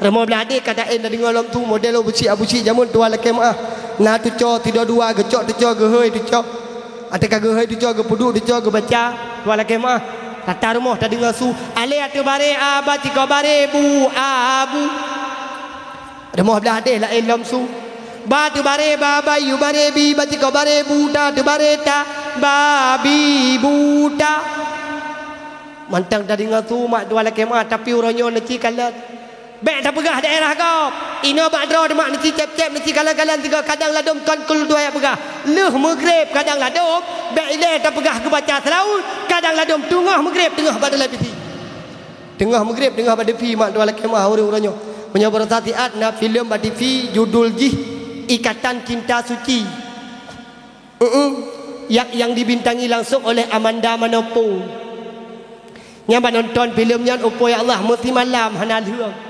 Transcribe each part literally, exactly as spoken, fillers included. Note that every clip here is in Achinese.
Rumoh blah deh ka taén tadeungoe lom su model Abusyik-Abusyik jameun tuha lakée meuáh. Na teucoe sidua-dua, geucok teucoe geuhôi teucoe. Até ka geuhôi teucoe, geupeuduek teucoe, geubaca tuha lakée meuáh. Rata rumoh tadeungoe su. Alé ateueh baré a ba cikoe baré bu a bu. Rumoh blah deh laén lom su. Ba teubaré ba bayu baré bi ba cikoe baré buta teubaré ta babi buta. Mantong tadeungoe su mak tuha lakée meuáh, tapi uroe nyoe neuci kalon. Bék tapeugah daerah gob. Inoe bak droe teumak neuci cép-cép, neuci kalon-kalon sigoe kadang ladôm kon keu dudoe peugah. Lheueh meugreb kadang ladôm, bék ilée tapeugah geubaca seulaweuet, kadang ladôm teungoh meugreb teungoh bak televisi. Teungoh meugreb teungoh bak TV mak tuha lakée meuáh ureuëng uroe nyoe. Meunyoe baroesa siat na filem bak TV judul jih Ikatan Cinta Suci. Heeh. Yang, yang dibintangi langsung oleh Amanda Manopo. Nyang bak nonton filem nyan, oh po ya Allah, meusimalam hana lheueng.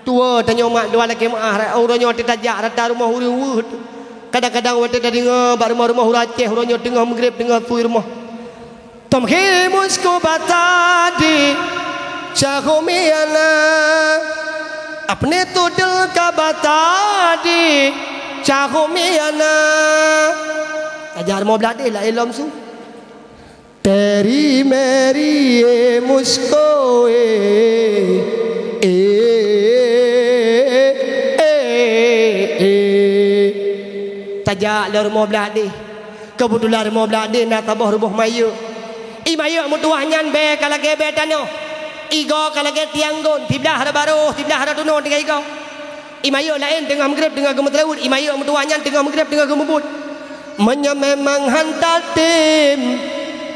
Tuwoe tanyoe mak tuha lakée meuáh, uroe nyoe teutajak rata rumoh ureuëng weueh. Kadang-kadang watée tadeungoe bak rumoh-rumoh ureuëng Aceh uroe nyoe teungoh meugreb teungoh su rumoh. तुम ही मुझको बता दे, चाहो मियाना, अपने तो दिल का बता दे, चाहो मियाना. Tajak rumoh blah deh laén lom su. तेरी मेरी ये मुझको ए, ए, ए, ए. Tajak lé rumoh blah deh. Keubeutulan rumoh blah deh na saboh rumoh mayeuek. I mayeuek meutuwah nyan bèe ka lagèe bèe tanoh. I goe ka lagèe tiang gon, siblah rot barô, siblah rot tunong tinggai i goe. I mayeuek laén teungoh meugreb teungoh geumeuseulaweuet, i mayeuek meutuwah nyan teungoh meugreb teungoh geumubuet. Meunyoe memang han tatem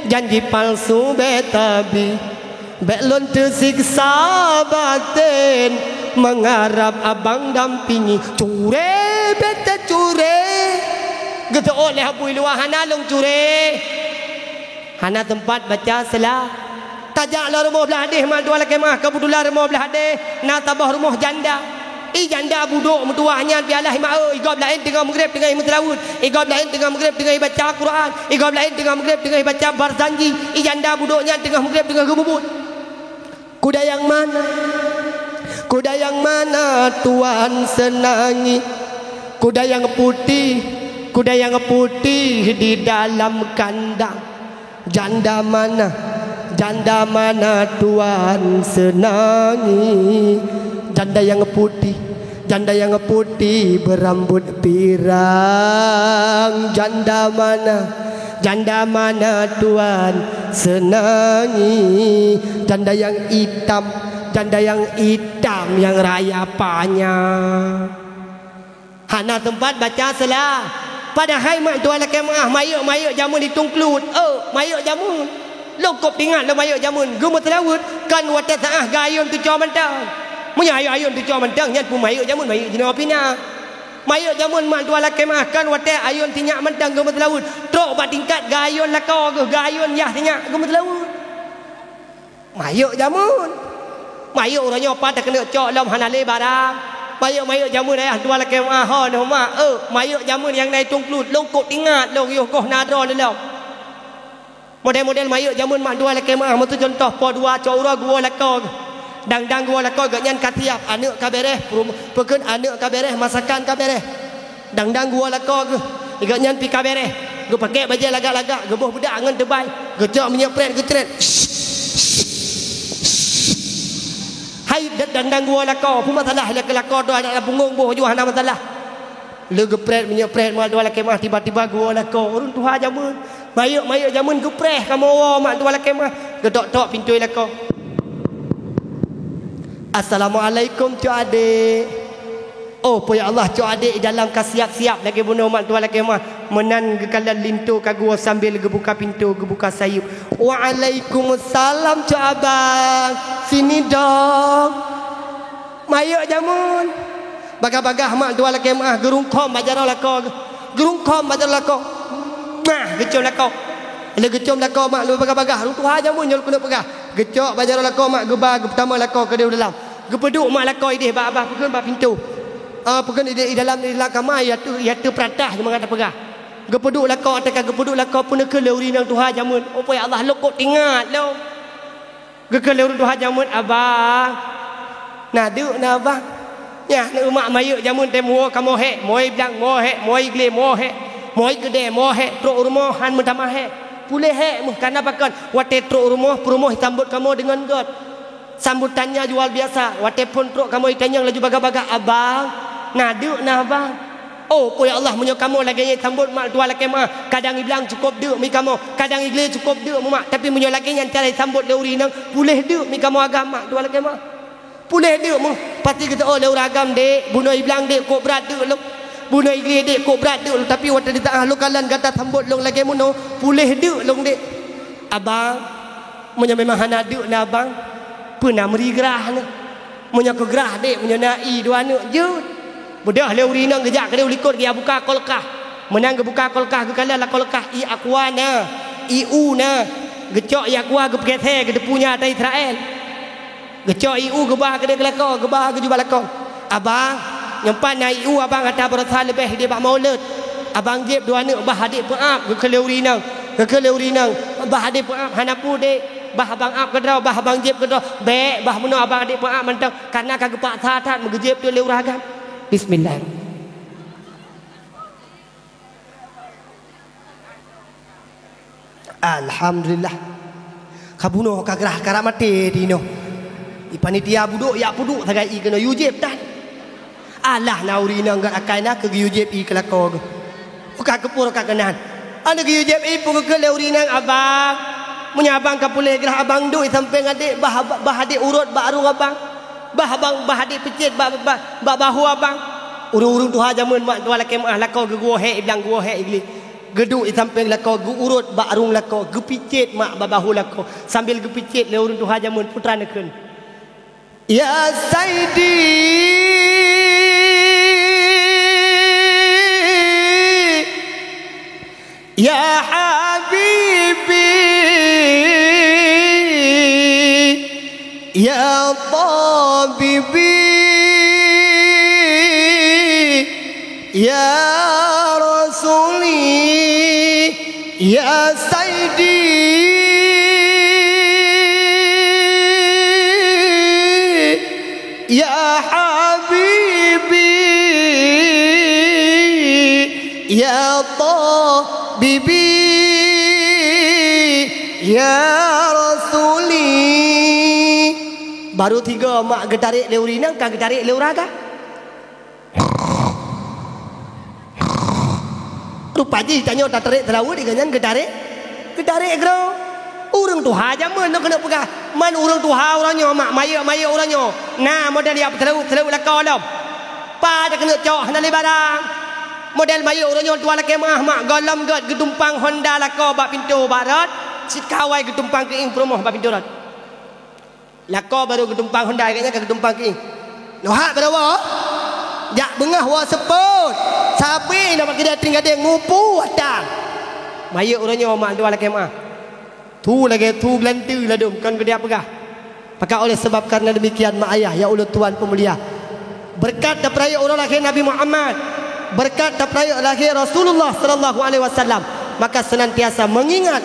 janji palsu bèe tabi, bèk lôn teusiksa batén meuharab abang dampingi. Curé bèk teucuré. Geuseuôt lé Abu i luwa hana lôn curé. Hana teumpat baca seula. Tajak lom rumoh blah deh mak tuha lakèe meu'ah, keubeutulan rumoh blah deh na saboh rumoh janda. I janda budôk meutuwah nyan pialah i ma-e, i gob laén teungoh meugreb teungoh i meuseulaweuet, i gob laén teungoh meugreb teungoh i baca Quran, i gob laén teungoh meugreb teungoh i baca Barzanji. I janda budôk nyan teungoh meugreb teungoh geumubuet. Kuda yang mana? Kuda yang mana tuan senangi? Kuda yang putih, kuda yang putih di dalam kandang. Janda mana? Janda mana tuan senangi? Janda yang putih, janda yang putih berambut pirang. Janda mana? Janda mana tuan senangi? Janda yang itam, janda yang itam yang raya panyang. Hana teumpat baca seula. Padahai mak tuha lakèe meu'ah mayeuek-mayeuek jameun di Tungklut. Oh, mayeuek jameun. Lôn kôb teuingat lôn mayeuek jameun. Geumeuseulaweuet kan watèe sa'ah geuayôn teucoe mantong. Meunyoe ayôn-ayôn teucoe mantong nyan pun mayeuek jameun, mayeuek jinoe pih na. Mayeuek jameun mak tuha lakèe meu'ah kan watèe ayôn sinyak mantong geumeuseulaweuet. Trok bak tingkat geuayôn lakoe geuh, geuayôn yah sinyak geumeuseulaweuet. Mayeuek jameun. Mayeuek uroe nyoe pat takeuneuk cok lom hana lé barang. Mayeuek-mayeuek jameun ayah tuha lakèe meu'ah ho neuh mak. Eh, mayeuek jameun nyang na i Tungklut lôn kôb teuingat lôn yoh goh na droe lom. Model-model mayeuek jameun mak tuha lakèe meu'ah, meusu cuntoh po dua cok uroe geuwoe lakoe. Dang-dang geuwoe lakoe gobnyan ka siap, aneuk ka bèrèh, peukheun aneuk ka bèrèh, masakan ka bèrèh. Dang-dang geuwoe lakoe geuh. Gobnyan pih ka bèrèh. Geupakèk bajèe lagak-lagak, geuboh beudak ngon teubai. Geucok minyeuk prèt geucrèt. Hai, dang-dang geuwoe lakoe, peue masalah lakoe droe adak lam punggong boh ju hana masalah. Lé geuprèt minyeuk prèt mak tuha lakèe meu'ah, tiba-tiba geuwoe lakoe ureueng tuha jameun. Mayeuek-mayeuek jameun geupreh kamoe woe mak tuha lakèe meu'ah. Geutok-tok pintoe lakoe. Assalamualaikum cok adék. Oh, po ya Allah, cok adék i dalam ka siap-siap lagèe bunoe mak tuha lakèe meu'ah. Meunan geukalon linto ka geuwoe sambil geubuka pintoe, geubuka sayeuep. Waalaikumsalam cok abang. Sini dong. Mayeuek jameun. Bagah-bagah mak tuha lakèe meu'ah geurungkhom bak jaroe lakoe. Geurungkhom bak jaroe lakoe. Nah, geucom lakoe. Lé geucom lakoe mak lé bagah-bagah. Ureueng tuha jameun nyoe keuneuk peugah. Geucok bak jaroe lakoe mak geuba geupeutamong lakoe keudéh u dalam. Geupeuduek mak lakoe idéh bak babah peukheun bak pintoe. Ah, peukheun idéh i dalam, i dalam kama, ya teu, ya teu peuratah mangat tapeugah. Geupeuduek lakoe, teuka geupeuduek lakoe peuneukheun lé ureueng inong tuha jameun. Oh, po ya Allah, lôn kôb teuingat lôn. Geukheun lé ureueng tuha jameun, "Abang, na deuk na abang?" Nyan, umat mayeuek jameun teuh muwoe kamoe hék, moe blang moe hék, moe glé moe hék, moe keudè moe hék, trok u rumoh han meutamah hék. Puléh hék meuh, kareuna pakon? Watèe trok u rumoh, peurumoh jisambot kamoe deungon göt. Sambutan nyan luar biasa. Watèe phon trok kamoe jitanyong laju bagah-bagah, "Abang, na deuk na abang?" Oh, po ya Allah, meunyoe kamoe lagèe nyan jisambot mak tuha lakèe meu'ah, kadang i blang cukôp deuk mi kamoe, kadang i glé cukôp deuk mi mak, tapi meunyoe lagèe nyan cara jisambot lé ureueng inong, puléh deuk mi kamoe agam mak tuha lakèe meu'ah. Puléh deuk meuh, pasti geuteu'oh lé ureueng agam, "Dek, bunoe i blang dek, kok brat deuk lôn. Bunoe i glé dek, kok brat deuk lôn." Tapi watèe di teu'ah lôn kalon gata sambot lôn lagèe meunoe, puléh deuk lôn dek. Abang, meunyoe memang hana deuk na abang, peue na meuri grah neuh. Meunyoe keu grah dek, meunyoe na ie dua neuk jeuet. Beudôh lé ureueng inong geujak keudéh u likôt geujak buka kulkas. Meunan geubuka kulkas geukalon lam kulkas ie aqua na, ie u na. Geucok ie aqua geupeugèsè geuteupeue nyan ata Israel. Geucok ie u geuba keudéh keu lakoe, geuba keu jubah lakoe. "Abang, nyoe pat na ie u abang ata baroesa leubeh idéh bak mulod. Abang jieb dua neuk bah adék peu'ab," geukheun lé ureueng inong. Geukheun lé ureueng inong, "Bah adék peu'ab hana peue dek. Bah abang ab keudroe, bah abang jieb keudroe." "Bèk, bah meunoe abang adék peu'ab mantong, kareuna ka geupaksa that meugeujéb teuk lé ureueng agam." Bismillah. Alhamdulillah. Ka bunoe ka grah ka rab maté di inoe. Di panitia budok yak peuduek sagai ie keunoe yue jieb tan. Alah na ureueng inong gèt akai na keu geuyue jieb ie keu lakoe geuh. Ka keupeue ka keunan. Aneuk geuyue jieb ie peue geukheun lé ureueng inong, "Abang, meunyoe abang ka puléh grah abang duek i sampéng adék, bah, bah adék urot bak rueng abang." Bah abang, bah adék peucit bak, bak, bak bahô abang. Ureueng-ureueng tuha jameun mak tuha lakèe meu'ah lakoe geuwoe hék i blang geuwoe hék i glé. Geuduek i sampéng lakoe geuurot bak rueng lakoe geupicit mak bak bahô lakoe sambil geupicit lé ureueng tuha jameun putra neukheun. Ya Saidi, ya Habibi, ya Tabibi, ya Rasuli, ya Saidi, ya Habibi, ya Tabibi, ya Rasuli. Baru tiga mak geutarek lé ureueng inong ka geutarek lé ureueng agam. Rupa jih tanyoe tatarek seulaweuet, gobnyan geutarek, geutarek keudroe. Ureueng tuha jameun nyoe keuneuk peugah, man ureueng tuha uroe nyoe mak mayeuek-mayeuek uroe nyoe na model yak seulaweuet-seulaweuet lakoe lom. Pat keuneuk cok hana lé barang. Model mayeuek uroe nyoe tuha lakèe meu'ah mak gohlom gèt geutumpang honda lakoe bak pintoe bak rot, cit ka awai geutumpang keuieng peurumoh bak pintoe rot. Lakoe barô geutumpang honda, gobnyan ka geutumpang keuieng. Neuhak beudôh woe, jak beungoh woe seupôt. Sabe na bak keudè teuing gadeng mupu watang. Mayeuek uroe nyoe mak tuha lakèe meu'ah. Su lagèe su geulanteue ladôm kon keudè peugah. Maka oleh sebab karena demikian mak ayah nyang ulôn tuan peumulia, beureukat tapeurayeuk uroe lahé Nabi Muhammad, beureukat tapeurayeuk lahé Rasulullah sallallahu alaihi wasallam, maka seunantiasa meungingat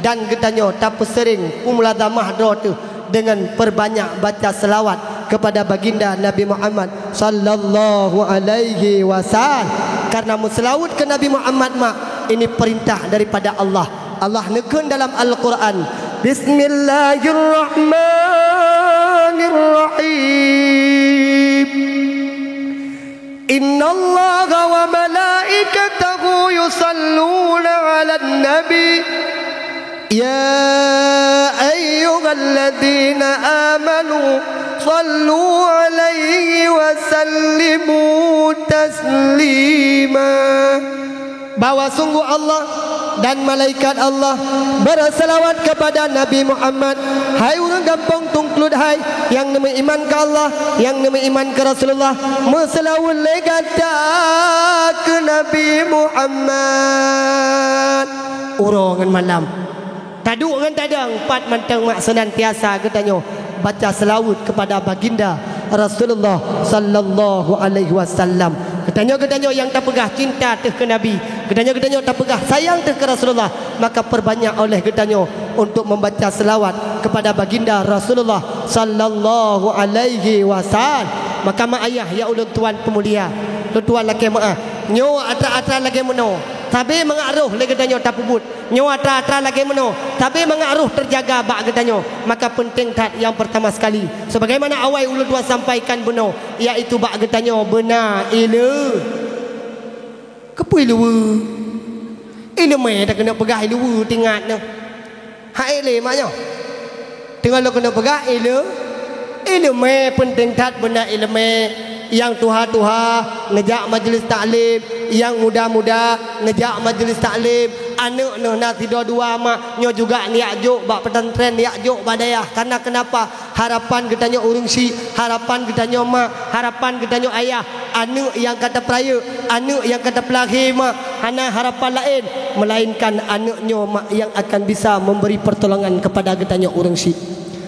dan geutanyoe tapeuseuring peumulazamah droe teuh deungon peurbanyak baca seulaweuet keupada baginda Nabi Muhammad sallallahu alaihi wasallam. Karena meuseulaweuet keu Nabi Muhammad mak, ini peurintah daripada Allah. Allah neukheun dalam Al-Quran, Bismillahirrahmanirrahim. Innallaha wa malaikatahu yusalluna 'alan nabi. Ya ayyuhalladzina amanu sallu 'alaihi wa sallimu taslima. Bahwa sungguh Allah dan malaikat Allah beuseulaweuet keupada Nabi Muhammad. Hai ureueng gampông Tungklut hai, nyang neumeuiman keu Allah, nyang neumeuiman keu Rasulullah, meuseulaweuet lé gata keu Nabi Muhammad uroe ngon malam. Taduek ngon tadong, pat mantong mak seunantiasa geutanyoe baca seulaweuet keupada baginda Rasulullah sallallahu alaihi wasallam. Geutanyoe-geutanyoe nyang tapeugah cinta teuh keu Nabi, geutanyoe-geutanyoe tapeugah sayang teuh keu Rasulullah, maka peurbanyak oleh geutanyoe untuk membaca seulaweuet keupada baginda Rasulullah sallallahu alaihi wasallam. Maka mak ayah nyang ulôn tuan peumulia, ulôn tuan lakée meu'ah. Nyoe atra-atra lagée meunoe, sabe mangat roh lé geutanyoe tapeubuet. Nyoe atra-atra lagée meunoe, sabe mangat roh teujaga bak geutanyoe. Maka peunteng that nyang peurtama sekali, sebagaimana awai ulôn tuan sampaikan bunoe, yaitu bak geutanyoe beuna ileue. Keupeue ileue? Ileumé takeuneuk peugah ileue tingat nyoe. Hai lé mak nyoe. Teungoh lôn keuneuk peugah ileue, ileumé peunteng that beuna ileumé. Nyang tuha-tuha neujak majlis taklim, nyang muda-muda neujak majlis taklim. Aneuëk neuh na sidroe dua mak, nyoe juga neujak jok bak peusantren, neujak jok bak dayah. Karena kenapa? Harapan geutanyoe ureuëng syik, harapan geutanyoe mak, harapan geutanyoe ayah, aneuëk nyang ka tapeurayeuk, aneuëk nyang ka tapeulahé mak, hana harapan laén, melainkan aneuëk nyoe mak nyang akan bisa memberi pertolongan kepada geutanyoe ureuëng syik.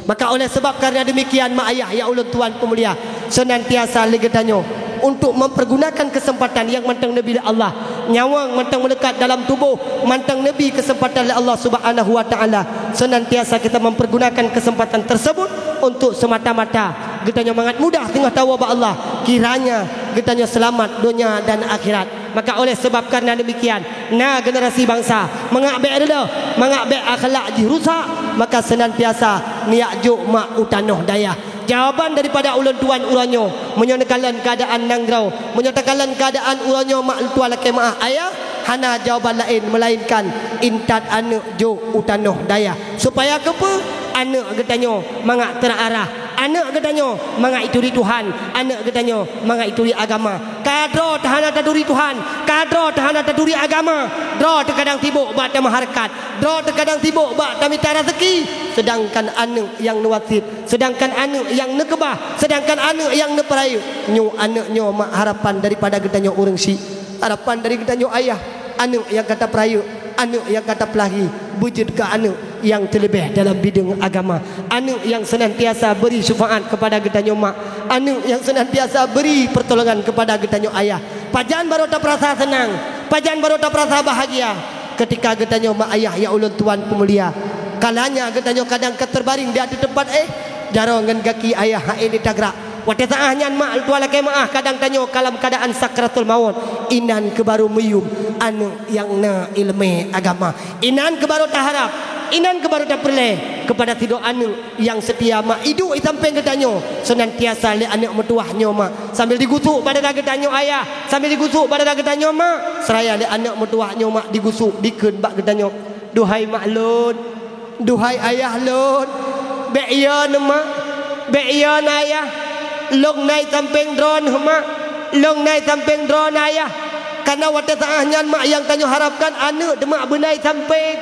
Maka oleh sebab karena demikian, mak ayah nyang ulôn tuan peumulia, senantiasa lé geutanyoe untuk mempergunakan kesempatan nyang mantong neubri lé Allah. Nyawöng mantong meuleukat dalam tuboh, mantong neubri kesempatan lé Allah Subhanahu wa Taala. Senantiasa kita mempergunakan kesempatan tersebut untuk semata-mata geutanyoe mangat mudah teungoh tawoe bak Allah, kiranya geutanyoe seulamat donya dan akhirat. Maka oleh sebab karena demikian, na generasi bansa mangat bék reuloh, mangat bék akhlak jih rusak, maka senantiasa neujak jok mak u tanoh dayah. Jawaban daripada ulôn tuan uroe nyoe, meunyoe neukalon keuadaan nanggroe, meunyoe takalon keuadaan uroe nyoe mak ulôn tuan lakée meu'ah ayah, hana jawaban laén melainkan intat aneuëk jok u tanoh dayah. Supaya keupeue? Aneuëk geutanyoe mangat teuarah, aneuëk geutanyoe mangat ituri Tuhan, aneuëk geutanyoe mangat ituri agama. Ka droe teuh hana taturi Tuhan, ka droe teuh hana taturi agama, droe teuh kadang sibok bak tameuhareukat, droe teuh kadang sibok bak tamita raseuki, seudangkan aneuëk nyang neuwasiet, seudangkan aneuëk nyang neukeubah, seudangkan aneuëk nyang neupeurayeuk. Nyoe aneuëk nyoe mak harapan daripada geutanyoe ureuëng syik, harapan dari geutanyoe ayah, aneuëk nyang ka tapeurayeuk, aneuëk nyang ka tapeulahé, beujeuet keu aneuëk nyang teuleubeh dalam bideueng agama, aneuëk nyang senantiasa bri syeufaat keupada geutanyoe mak, aneuëk nyang senantiasa bri peurtolongan keupada geutanyoe ayah. Pajan barô tapeurasa seunang, pajan barô tapeurasa bahagia, keutika geutanyoe mak ayah nyang ulôn tuan peumulia, kalanya geutanyoe kadang ka teubaring di ateueh teumpat éh, jaroe ngon gaki ayah han ék tagrak. Watée saát nyan mak ulôn tuan lakée meu'ah kadang tanyoe ka lam keuadaan sakratul maut, inan keuh barô meuyuem aneuëk nyang na iéleumé agama. Inan keuh barô taharab, inan keuh barô tapeureulée keupada sidroe aneuëk nyang seutia mak, iduek di sampéng geutanyoe, seunantiasa lé aneuëk meutuwah nyoe mak, sambil digusok bak dada geutanyoe ayah, sambil digusok bak dada geutanyoe mak, seuraya lé aneuëk meutuwah nyoe mak digusok dikheun bak geutanyoe, "Duhai mak lôn, duhai ayah lôn, bék yo neuh mak, bék yo neuh ayah, lôn na di sampéng droeneuh mak, lôn na di sampéng droeneuh ayah." Kareuna watée saát nyan mak nyang tanyoe harabkan aneuëk teuh mak beuna di sampéng.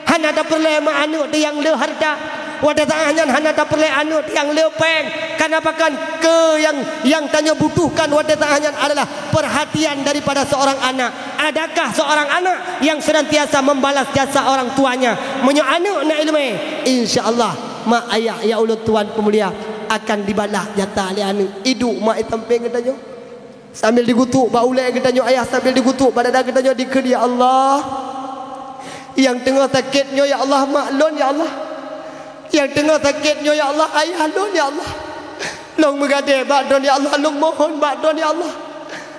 Hana tapeureulée mak aneuëk teuh nyang le hareuta. Watée saát nyan hana tapeureulée aneuëk teuh nyang le péng. Kareuna pakon? Keu nyang, nyang tanyoe butuhkan watée saát nyan adalah perhatian daripada seorang anak. Adakah seorang anak yang senantiasa membalas jasa orang tuanya? Meunyoe aneuëk na iéleumé, insya Allah mak ayah nyang ulôn tuan peumulia akan dibalah jasa lé aneuëk. Iduek mak di sampéng geutanyoe. Sambil digusok bak ulée geutanyoe ayah, sambil digusok bak dada geutanyoe dikheun, "Ya Allah, nyang teungoh sakét nyoe ya Allah mak lôn ya Allah. Nyang teungoh sakét nyoe ya Allah ayah lôn ya Allah. Lôn meugadée bak droeneuh ya Allah, lôn mohon bak droeneuh ya Allah.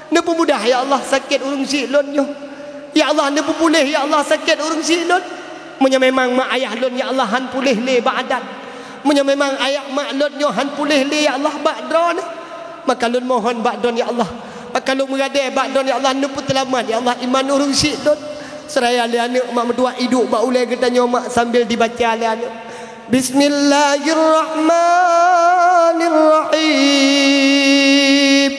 Neupeumudah ya Allah sakét ureuëng syik lôn nyoe. Ya Allah neupeupuléh ya Allah sakét ureuëng syik lôn. Meunyoe memang mak ayah lôn ya Allah han puléh lé bak adat, meunyoe memang ayah mak lôn nyoe han puléh lé ya Allah bak droeneuh, maka lôn mohon bak droeneuh ya Allah, maka lôn meugadée bak droeneuh ya Allah, neupeuseulamat ya Allah iman ureuëng syik lôn." Seuraya lé aneuëk mak meutuwah iduek bak ulée geutanyoe mak sambil dibaca lé aneuëk, "Bismillahirrahmanirrahim.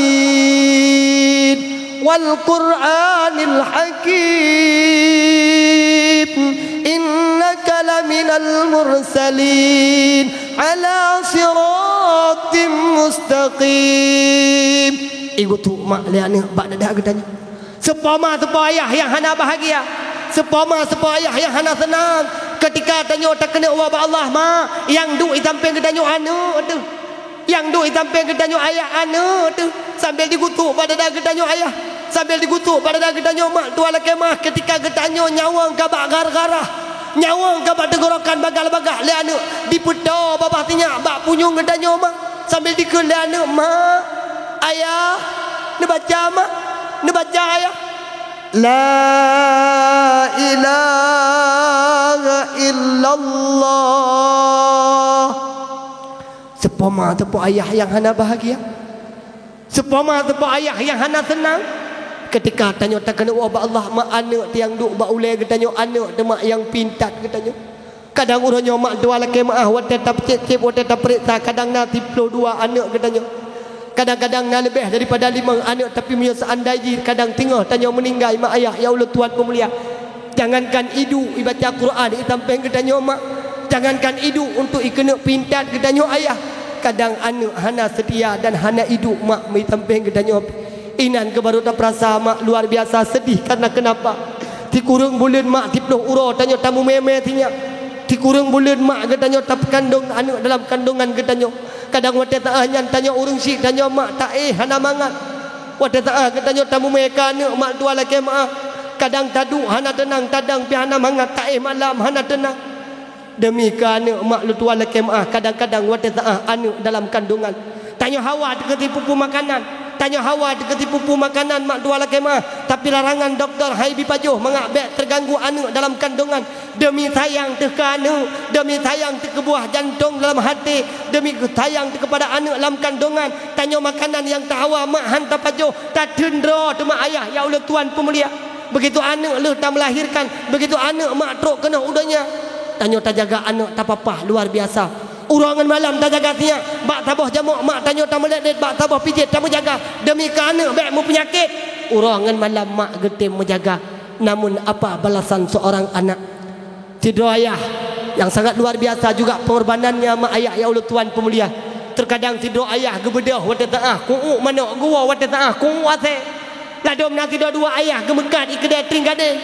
Yasin, wal Qur'anil hakim. Innaka laminal mursalin, ala siratim mustaqim." Igusok mak lé aneuëk bak dada geutanyoe. Seupoma-seupoma ayah nyang hana bahagia, seupoma-seupoma ayah nyang hana seunang, keutika tanyoe takeuneuk woe bak Allah mak, nyang duek di sampéng geutanyoe aneuëk teuh. Nyang duek di sampéng geutanyoe ayah aneuëk teuh, sambil digusok bak dada geutanyoe ayah, sambil digusok bak dada geutanyoe mak, tuan lakée meu'ah, keutika geutanyoe nyawöng ka bak gara-gara. Nyawöng ka bak teunggorokan bagah-bagah lé aneuk, dipeutoe babah sinyak bak punyueng geutanyoe, mak, sambil dikheun lé aneuk, "Mak, ayah, neubaca, mak, neubaca, ayah." La ilaha illallah. Seupoma, seupoma ayah nyang hana bahagia. Seupoma, seupoma ayah nyang hana seunang. Ketika tanyoe takeuneuk woe bak Allah, mak, aneuk nyang duek bak ulée geutanyoe, aneuk teuma nyang pintat geutanyoe. Kadang uroe nyoe mak tuha lakée meuáh watée tapeucéb-céb, watée tapeuriksa, kadang na siplôh dua aneuk geutanyoe. Kadang-kadang na leubeh daripada limong aneuk, tapi meunyoe seandai jih kadang teungoh tanyoe meuninggai, mak ayah nyang ulôn tuan peumulia, jangankan iduek ibaca Quran i sampéng geutanyoe mak, jangankan iduek untuk ikeuneuk pintat geutanyoe ayah, kadang aneuk hana seutia dan hana iduek mak i sampéng geutanyoe. Inan keuh barô tapeurasa mak luar biasa seudeh karena keunapa? Sikureueng buleuen mak siplôh uroe tanyoe tamumé-mé sinyak. Sikureueng buleuen mak geutanyoe tapeukandong aneuk dalam kandongan geutanyoe. Kadang watée teu'ah nyan tanyoe ureuëng syiek tanyoe mak taéh hana mangat. Watée teu'ah geutanyoe tamumé keu aneuk mak tuha lakée meuáh, kadang taduek hana teunang, tadang pih hana mangat, taéh malam hana teunang. Deumi keu aneuk mak lôn tuha lakée meuáh, kadang-kadang watée teu'ah aneuk dalam kandongan, tanyoe hawa teukeudi pupu makanan. Tanyoe hawa teukeudi pupu makanan mak tuha lakée meuáh, tapi larangan dokto hai bi pajoh mangat bék teuganggu aneuk dalam kandongan. Deumi sayang teuh keu aneuk, deumi sayang teuh keu buah jantong dalam até, deumi sayang teuh keupada aneuk lam kandongan, tanyoe makanan nyang tahawa mak han tapajoh, tatheun droe teuma ayah nyang ulôn tuan peumulia. Begitu aneuk lheueh tameulahirkan, begitu aneuk mak trok keunoe u donya, tanyoe tajaga aneuk tapapah luar biasa. Uroe ngon malam tajaga sinyak, bak saboh jamok mak tanyoe tameulet-let, bak saboh pijet tameujaga, deumi keu aneuk bék meupeunyakét. Uroe ngon malam mak geutem meujaga. Namun apa balasan seorang anak? Sidroe ayah nyang sangat luar biasa juga pengorbanannya mak ayah nyang ulôn tuan peumulia. Terkadang sidroe ayah geubeudôh watée teu'ah ku'uk manok, geuwoe watée teu'ah ku'uk asée. Ladôm na sidroe dua ayah geumeukat i keudée trieng gadéng.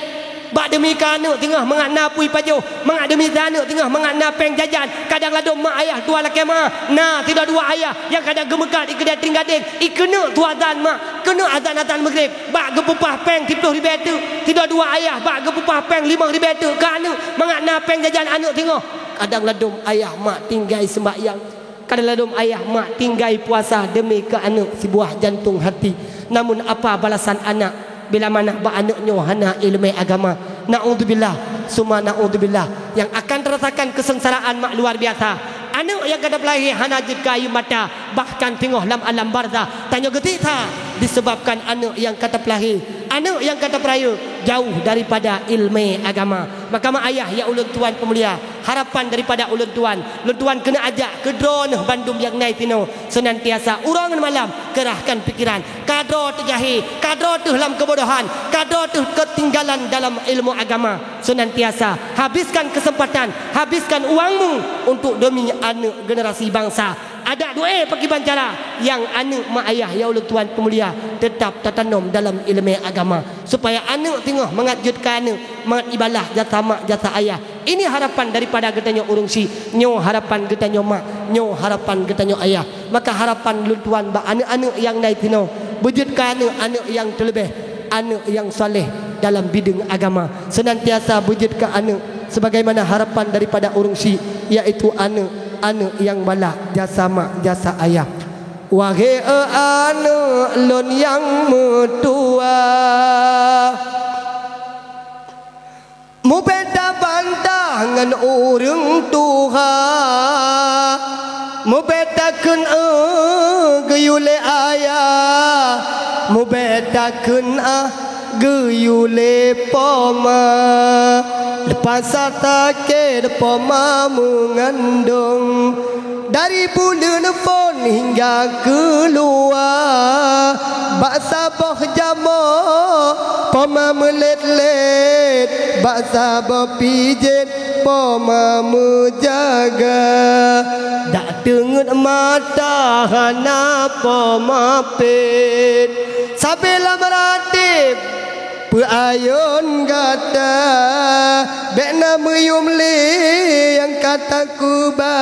Bak deumi keu aneuk teungoh mangat na peue pajoh, mangat deumi keu aneuk teungoh mangat na péng jajan. Kadang ladôm mak ayah tuha lakée meuáh, na sidroe dua ayah nyang kadang geumeukat i keudée trieng gadéng, ikeuneuk tuha azan mak, keuneuk azan-azan Maghrib, bak geupeupah péng siplôh ribée teuk. Sidroe dua ayah bak geupeupah péng limong ribée teuk keu aneuk, mangat na péng jajan aneuk teungoh. Kadang ladôm ayah mak tinggai seumbahyang. Kadang ladôm ayah mak tinggai puasa deumi keu aneuk sibuah jantong hati. Namun apa balasan anak bila manah bak aneuk nyoe hana iéleumé agama? Naudzubillah, summa naudzubillah. Nyang akan tarasakan keuseungsaraan mak luar biasa. Aneuk nyang ka tapeulahé hana jeuet keu ayeue mata, bahkan teungoh lam alam barzah tanyoe geusiksa disebabkan aneuk nyang ka tapeulahé, aneuk nyang ka tapeurayeuk jauh daripada iéleumé agama. Maka mak ayah nyang ulôn tuan peumulia, harapan daripada ulôn tuan, lôn tuan keuneuk ajak keu droeneuh bandum nyang na i sinoe, seunantiasa uroe ngon malam keurahkan pikiran. Ka droe teujahé, ka droe teuh lam keubodohan, ka droe teuh keutinggalan dalam ilmu agama. Seunantiasa habiskan keuseumpatan, habiskan uangmu untuk deumi aneuk generasi bansa. Adak du'e pakriban cara nyang aneuk mak ayah nyang ulôn tuan peumulia teutap tatanom dalam iéleumé agama, supaya aneuk teungoh mangat jeuet keu aneuk, mangat ibalah jasa mak jasa ayah. Ini harapan daripada geutanyoe ureuëng syiek, nyoe harapan geutanyoe mak, nyoe harapan geutanyoe ayah. Maka harapan lôn tuan bak aneuk-aneuk nyang na i sinoe, beujeuet keu aneuk-aneuk nyang teuleubeh, aneuk nyang saleh dalam bideueng agama, seunantiasa beujeuet keu aneuk sebagaimana harapan daripada ureuëng syiek, yaitu aneuk-aneuk nyang balah jasa mak jasa ayah. Wahé aneuk lôn nyang meutuwah, mubeda bantah ngon ureuëng tuha, mubeda kheun eu geuyue lé ayah, mubeda kheun ah geuyue lé poma. Leupah sakét poma meungandong, dari buleuen phon hingga keuluwa. Bak saboh jamoe poma meulet-let, bak saboh pijet poma meujaga. Dak teungeut mata hana poma pet, sabe lam radeb Peuayon gata, bék na meuyuem lé nyang ka takuba,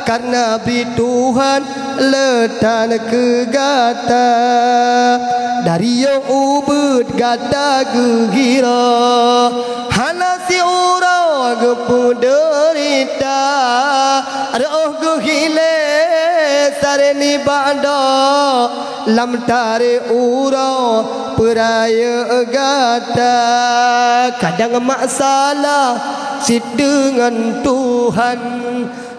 kareuna bri Tuhan le tan keu gata. Dari yoh ubeuet gata geugiroh, hana siuroe geupeudeurita, reuôh geuhilée saré nibak doh. Lam taré uroe peurayeuk gata, kadang masalah cit deungon Tuhan.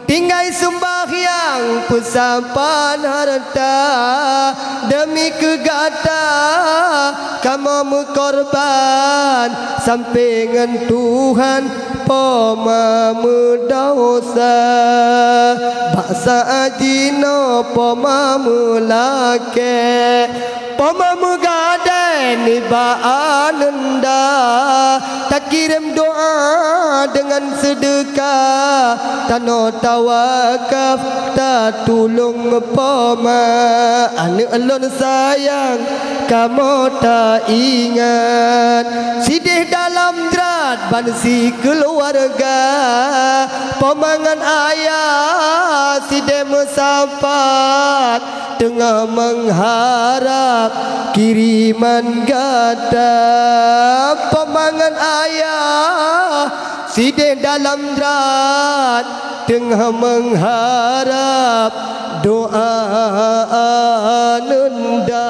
Tinggai seumbahyang peusapan hareuta, deumi keu gata kamoe meukorban, sampoe ngon Tuhan poma meudesya. Bak saát jinoe poma meulakée, poma meugadée nibak aneunda, takirém doá deungon seudeuka, tanoh tawakaf tatulông poma. Aneuk lôn sayang, kamoe taingat, sideh dalam jrat ban sikeuluwarga, poma ngon ayah sideh meusapat, teungoh meuharab kiriman gata. Poma ngon ayah sideh dalam jrat, teungoh meuharab doá aneunda.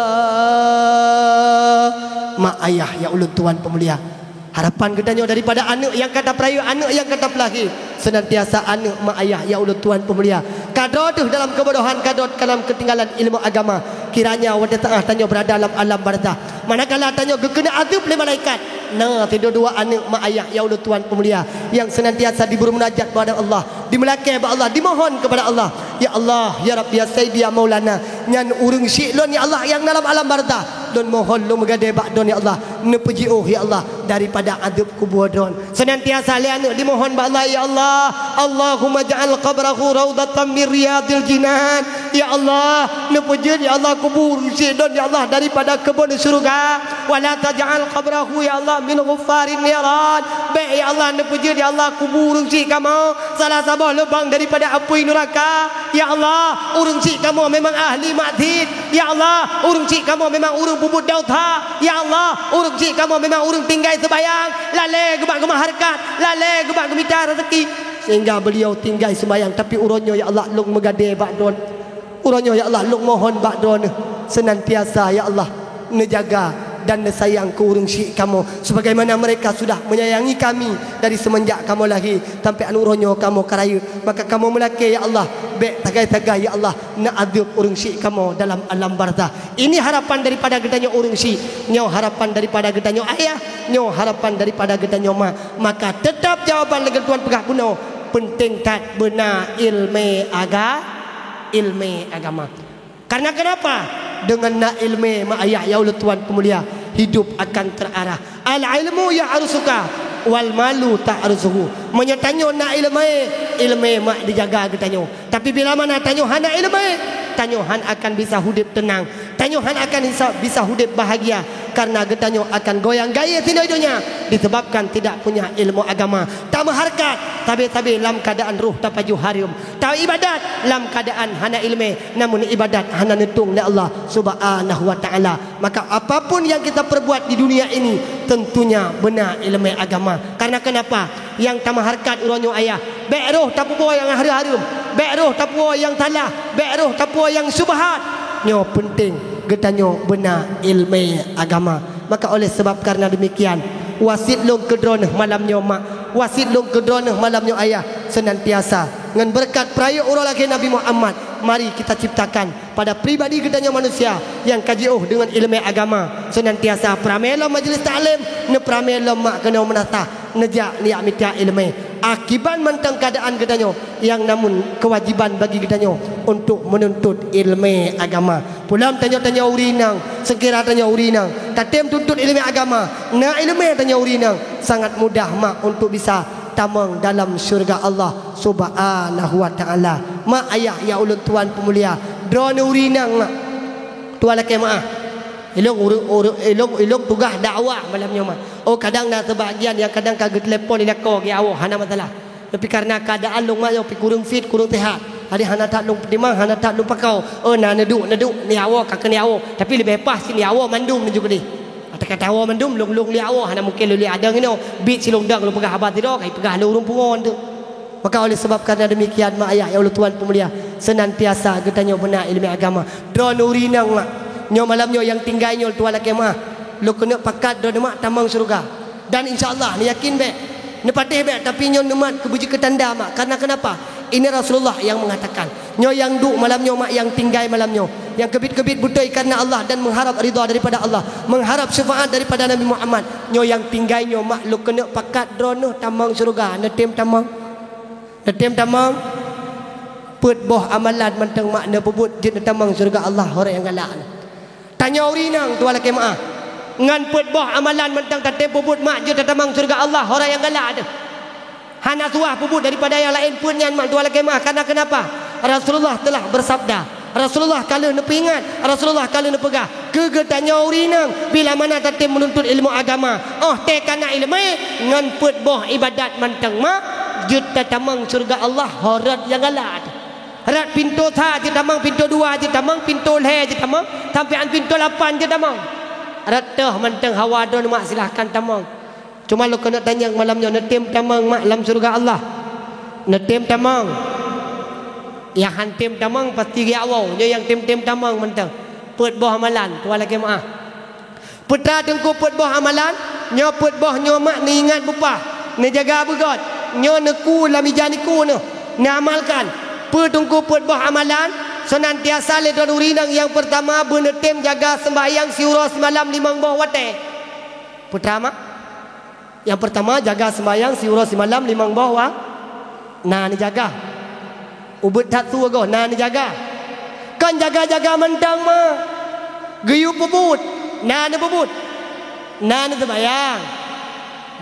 Mak ayah nyang ulôn tuan peumulia, harapan geutanyoe daripada aneuk nyang ka tapeurayeuk, aneuk nyang ka tapeulahé, seunantiasa aneuk mak ayah nyang ulôn tuan peumulia, ka droe teuh dalam keubodohan, ka droe dalam keutinggalan ilmu agama. Kiranya watée teuh tanyoe beurada lam alam barzakh, manakala tanyoe geukeunong azeueb lé malaikat, na sidua-dua aneuk mak ayah nyang ulôn tuan peumulia nyang seunantiasa dibeuremunajat bak Allah, dimeulakée bak Allah, dimohon keupada Allah, "Ya Allah, ya Rabbi, ya Sayyidi, ya Maulana, nyan ureuëng syik lôn, ya Allah, nyang na lam alam barzakh. Lôn mohon, lôn meugadée bak Droen, ya Allah, neupeujiôh, ya Allah, daripada azeueb kubu Droen." Seunantiasa lé aneuk dimohon bak Allah, "Ya Allah, Allahumma ja'al qabrahu raudatan min riyadil jinan." Ya Allah, neupeujeuet, ya Allah, kubu ureuëng syik Droen, ya Allah, daripada keubon syeuruga. "Wa la taj'al qabrahu, ya Allah, min ghuffarin niran." Bék, ya Allah, neupeujeuet, ya Allah, kubu ureuëng syik kamoe salah saboh lubang daripada apui nuraka. Ya Allah, ureuëng syik kamoe memang ahli maksiat. Ya Allah, ureuëng syik kamoe memang ureuëng peubuet desya. Ya Allah, ureuëng syik kamoe memang ureuëng tinggai seumbahyang, lalée geubak geumeuhareukat, lalée geubak geumita rezeki. Sehingga beliau tinggai seumbahyang, tapi uroe nyoe, ya Allah, lôn meugadée bak Droen. Uroe nyoe, ya Allah, lôn mohon bak Droeneueh seunantiasa, ya Allah, neujaga dan neusayang keu ureuëng syik kamoe, sebagaimana mereka sudah menyayangi kami dari semenjak kamoe lahé sampai aneuk uroe nyoe kamoe ka rayeuk. Maka kamoe meulakée, ya Allah, bék sagai-sagai, ya Allah, neuazeueb ureuëng syik kamoe dalam alam barzakh. Ini harapan daripada geutanyoe ureuëng syik, nyoe harapan daripada geutanyoe ayah, nyoe harapan daripada geutanyoe mak. Maka teutab jawaban lagée Droen peugah bunoe, peunteng that beuna iéleumé aga-, iéleumé agama. Karena kenapa? Deungon na iéleumé mak ayah nyang ulôn tuan peumulia, hidup akan terarah. "Al-ilmu yahrusuka wal malu tahrusuhu." Meunyoe tanyoe na iéleumé, iéleumé mak dijaga geutanyoe. Tapi bila mana tanyoe hana iéleumé, tanyoe han akan bisa hudép teunang. Tanyoe han akan bisa, bisa hudép bahagia, karena geutanyoe akan goyang gayée sinoe donya disebabkan tidak punya ilmu agama. Tameuhareukat sabé-sabé lam keuadaan roh tapajoh hareuem. Taibadat lam keuadaan hana iéleumé, namun ibadat hana neutueng lé Allah Subhanahu wa Ta'ala. Maka apapun yang kita perbuat di dunia ini, tentunya beuna iéleumé agama. Karena kenapa? Nyang tameuhareukat uroe nyoe ayah, bék roh tapeubuet nyang hareuem-hareuem, bék roh tapeubuet nyang salah, bék roh tapeubuet nyang syubhat. Nyoe peunteng geutanyoe beuna iéleumé agama. Maka oleh sebab karena demikian, wasiet lôn keu droeneueh malam nyoe mak, wasiet lôn keu droeneueh malam nyoe ayah, seunantiasa ngon beureukat peurayeuk uroe lahé Nabi Muhammad, mari kita ciptakan pada pribadi geutanyoe manusia nyang ka jiôh deungon iéleumé agama, seunantiasa peuramé lom majeulis taklim, neupeuramé lom mak keunoe meunasah, neujak neujak mita iéleumé. Akiban mantong keuadaan geutanyoe, nyang namun keuwajéban bagi geutanyoe untuk meununtut iéleumé agama. Pulam tanyoe, tanyoe ureuëng inong, seukira tanyoe ureuëng inong, tatem tuntut iéleumé agama, na iéleumé tanyoe ureuëng inong, sangat mudah mak untuk bisa tamong dalam syeuruga Allah Subhanahu wa Ta'ala. Mak ayah nyang ulôn tuan peumulia, droeneueh ureuëng inong mak, tuan lakée meuáh. Ilong ureueng, ureueng, ilong, ilong tugaih dakwah malam nyoe, mak. Oh, kadang na seubagian nyang kadang ka geutelepon di lakoe, geujaweueb, hana masalah. Tapi kareuna keuadaan lôn, mak, nyoe pih kureueng fit, kureueng sehat. Jadi hana that lôn peutimang, hana that lôn pakau. Oh, na neuduek, neuduek, neujaweueb, ka keuneuk jaweueb. Tapi leubeh paih si neujaweueb mandum neujok keudeh. Ata kata jaweueb mandum, lôn, lôn lheueh jaweueb, hana mungken lôn lheueh adong inoe. Biet si lôn dong lôn peugah haba sidroe, ka ipeugah lé ureueng pungo teuh. Maka oleh sabab karena demikian, mak ayah nyang ulôn tuan peumulia, senantiasa geutanyoe beuna ileumèe agama. Droeneuh ureueng inong, mak. Nyoe malam nyoe nyang tinggai nyoe lôn tuan lakèe meu'ah. Lôn keuneuk pakat droeneuh, mak, tamong syeuruga. Dan insya Allah, neuyakin bèk, neupatéh bèk, tapi nyoe neumat keu beujeuet keu tanda, mak. Karena kenapa? Ini Rasulullah yang mengatakan. Nyoe nyang duek malam nyoe, mak, nyang tinggai malam nyoe. Nyang keubiet-keubiet beutôi karena Allah dan mengharap ridha daripada Allah, mengharap syafaat daripada Nabi Muhammad. Nyoe nyang tinggai nyoe, mak, lôn keuneuk pakat droeneuh tamong syeuruga, neutem tamong. Neutem tamong, peuet boh amalan mantong, mak, neupeubuet jeuet neutamong syeuruga Allah, uroe nyang galak nyoe. Tanyoe ureueng inong, tuan lakèe meu'ah. Ngon peuet boh amalan mantong tatem peubuet, mak, jeuet tatamong syeuruga Allah, uroe nyang galak teuh. Hana suah peubuet daripada nyang laén peuet nyan, mak, tuan lakèe meu'ah. Karena kenapa? Rasulullah telah bersabda. Rasulullah ka lheueh neupeuingat, Rasulullah ka lheueh neupeugah, keu geutanyoe ureueng inong, bila mana tatem meununtut ilmu agama, 'oh tée kana ileumèe, ngon peuet boh ibadat mantong, mak, jeuet tatamong syeuruga Allah, uroe nyang galak. Rot pintoe sa jeuet tamong, pintoe dua jeuet tamong, pintoe lhèe jeuet tamong, sampoe 'an pintoe lapan jeuet tamong. Rot teuh mantong hawa droeneuh, mak, silahkan tamong. Cuma lôn keuneuk tanyong malam nyoe, neutem tamong, mak, lam syeuruga Allah? Neutem tamong? Nyang han tem tamong pasti geujaweueb. Nyoe nyang tem-tem tamong mantong. Peuet boh amalan, tuan lakèe meu'ah. Peue teungku peuet boh amalan? Nyoe peuet boh nyoe, mak, neuingat beupah, neujaga beugöt. Nyoe neukue lam ija neukue neuh, neuamalkan. Peue teungku peuet boh amalan? Seunantiasa lé droeneuh ureueng inong nyang peurtama beuneutem jaga seumbahyang siuroe simalam limong boh watèe. Peue teuma? Nyang peurtama, jaga seumbahyang siuroe simalam limong boh wa-, na neujaga. Ubit that su goh, na neujaga. Kon jaga-jaga mantong, ma. Geuyue peubuet, na neupeubuet. Na neuseumbahyang.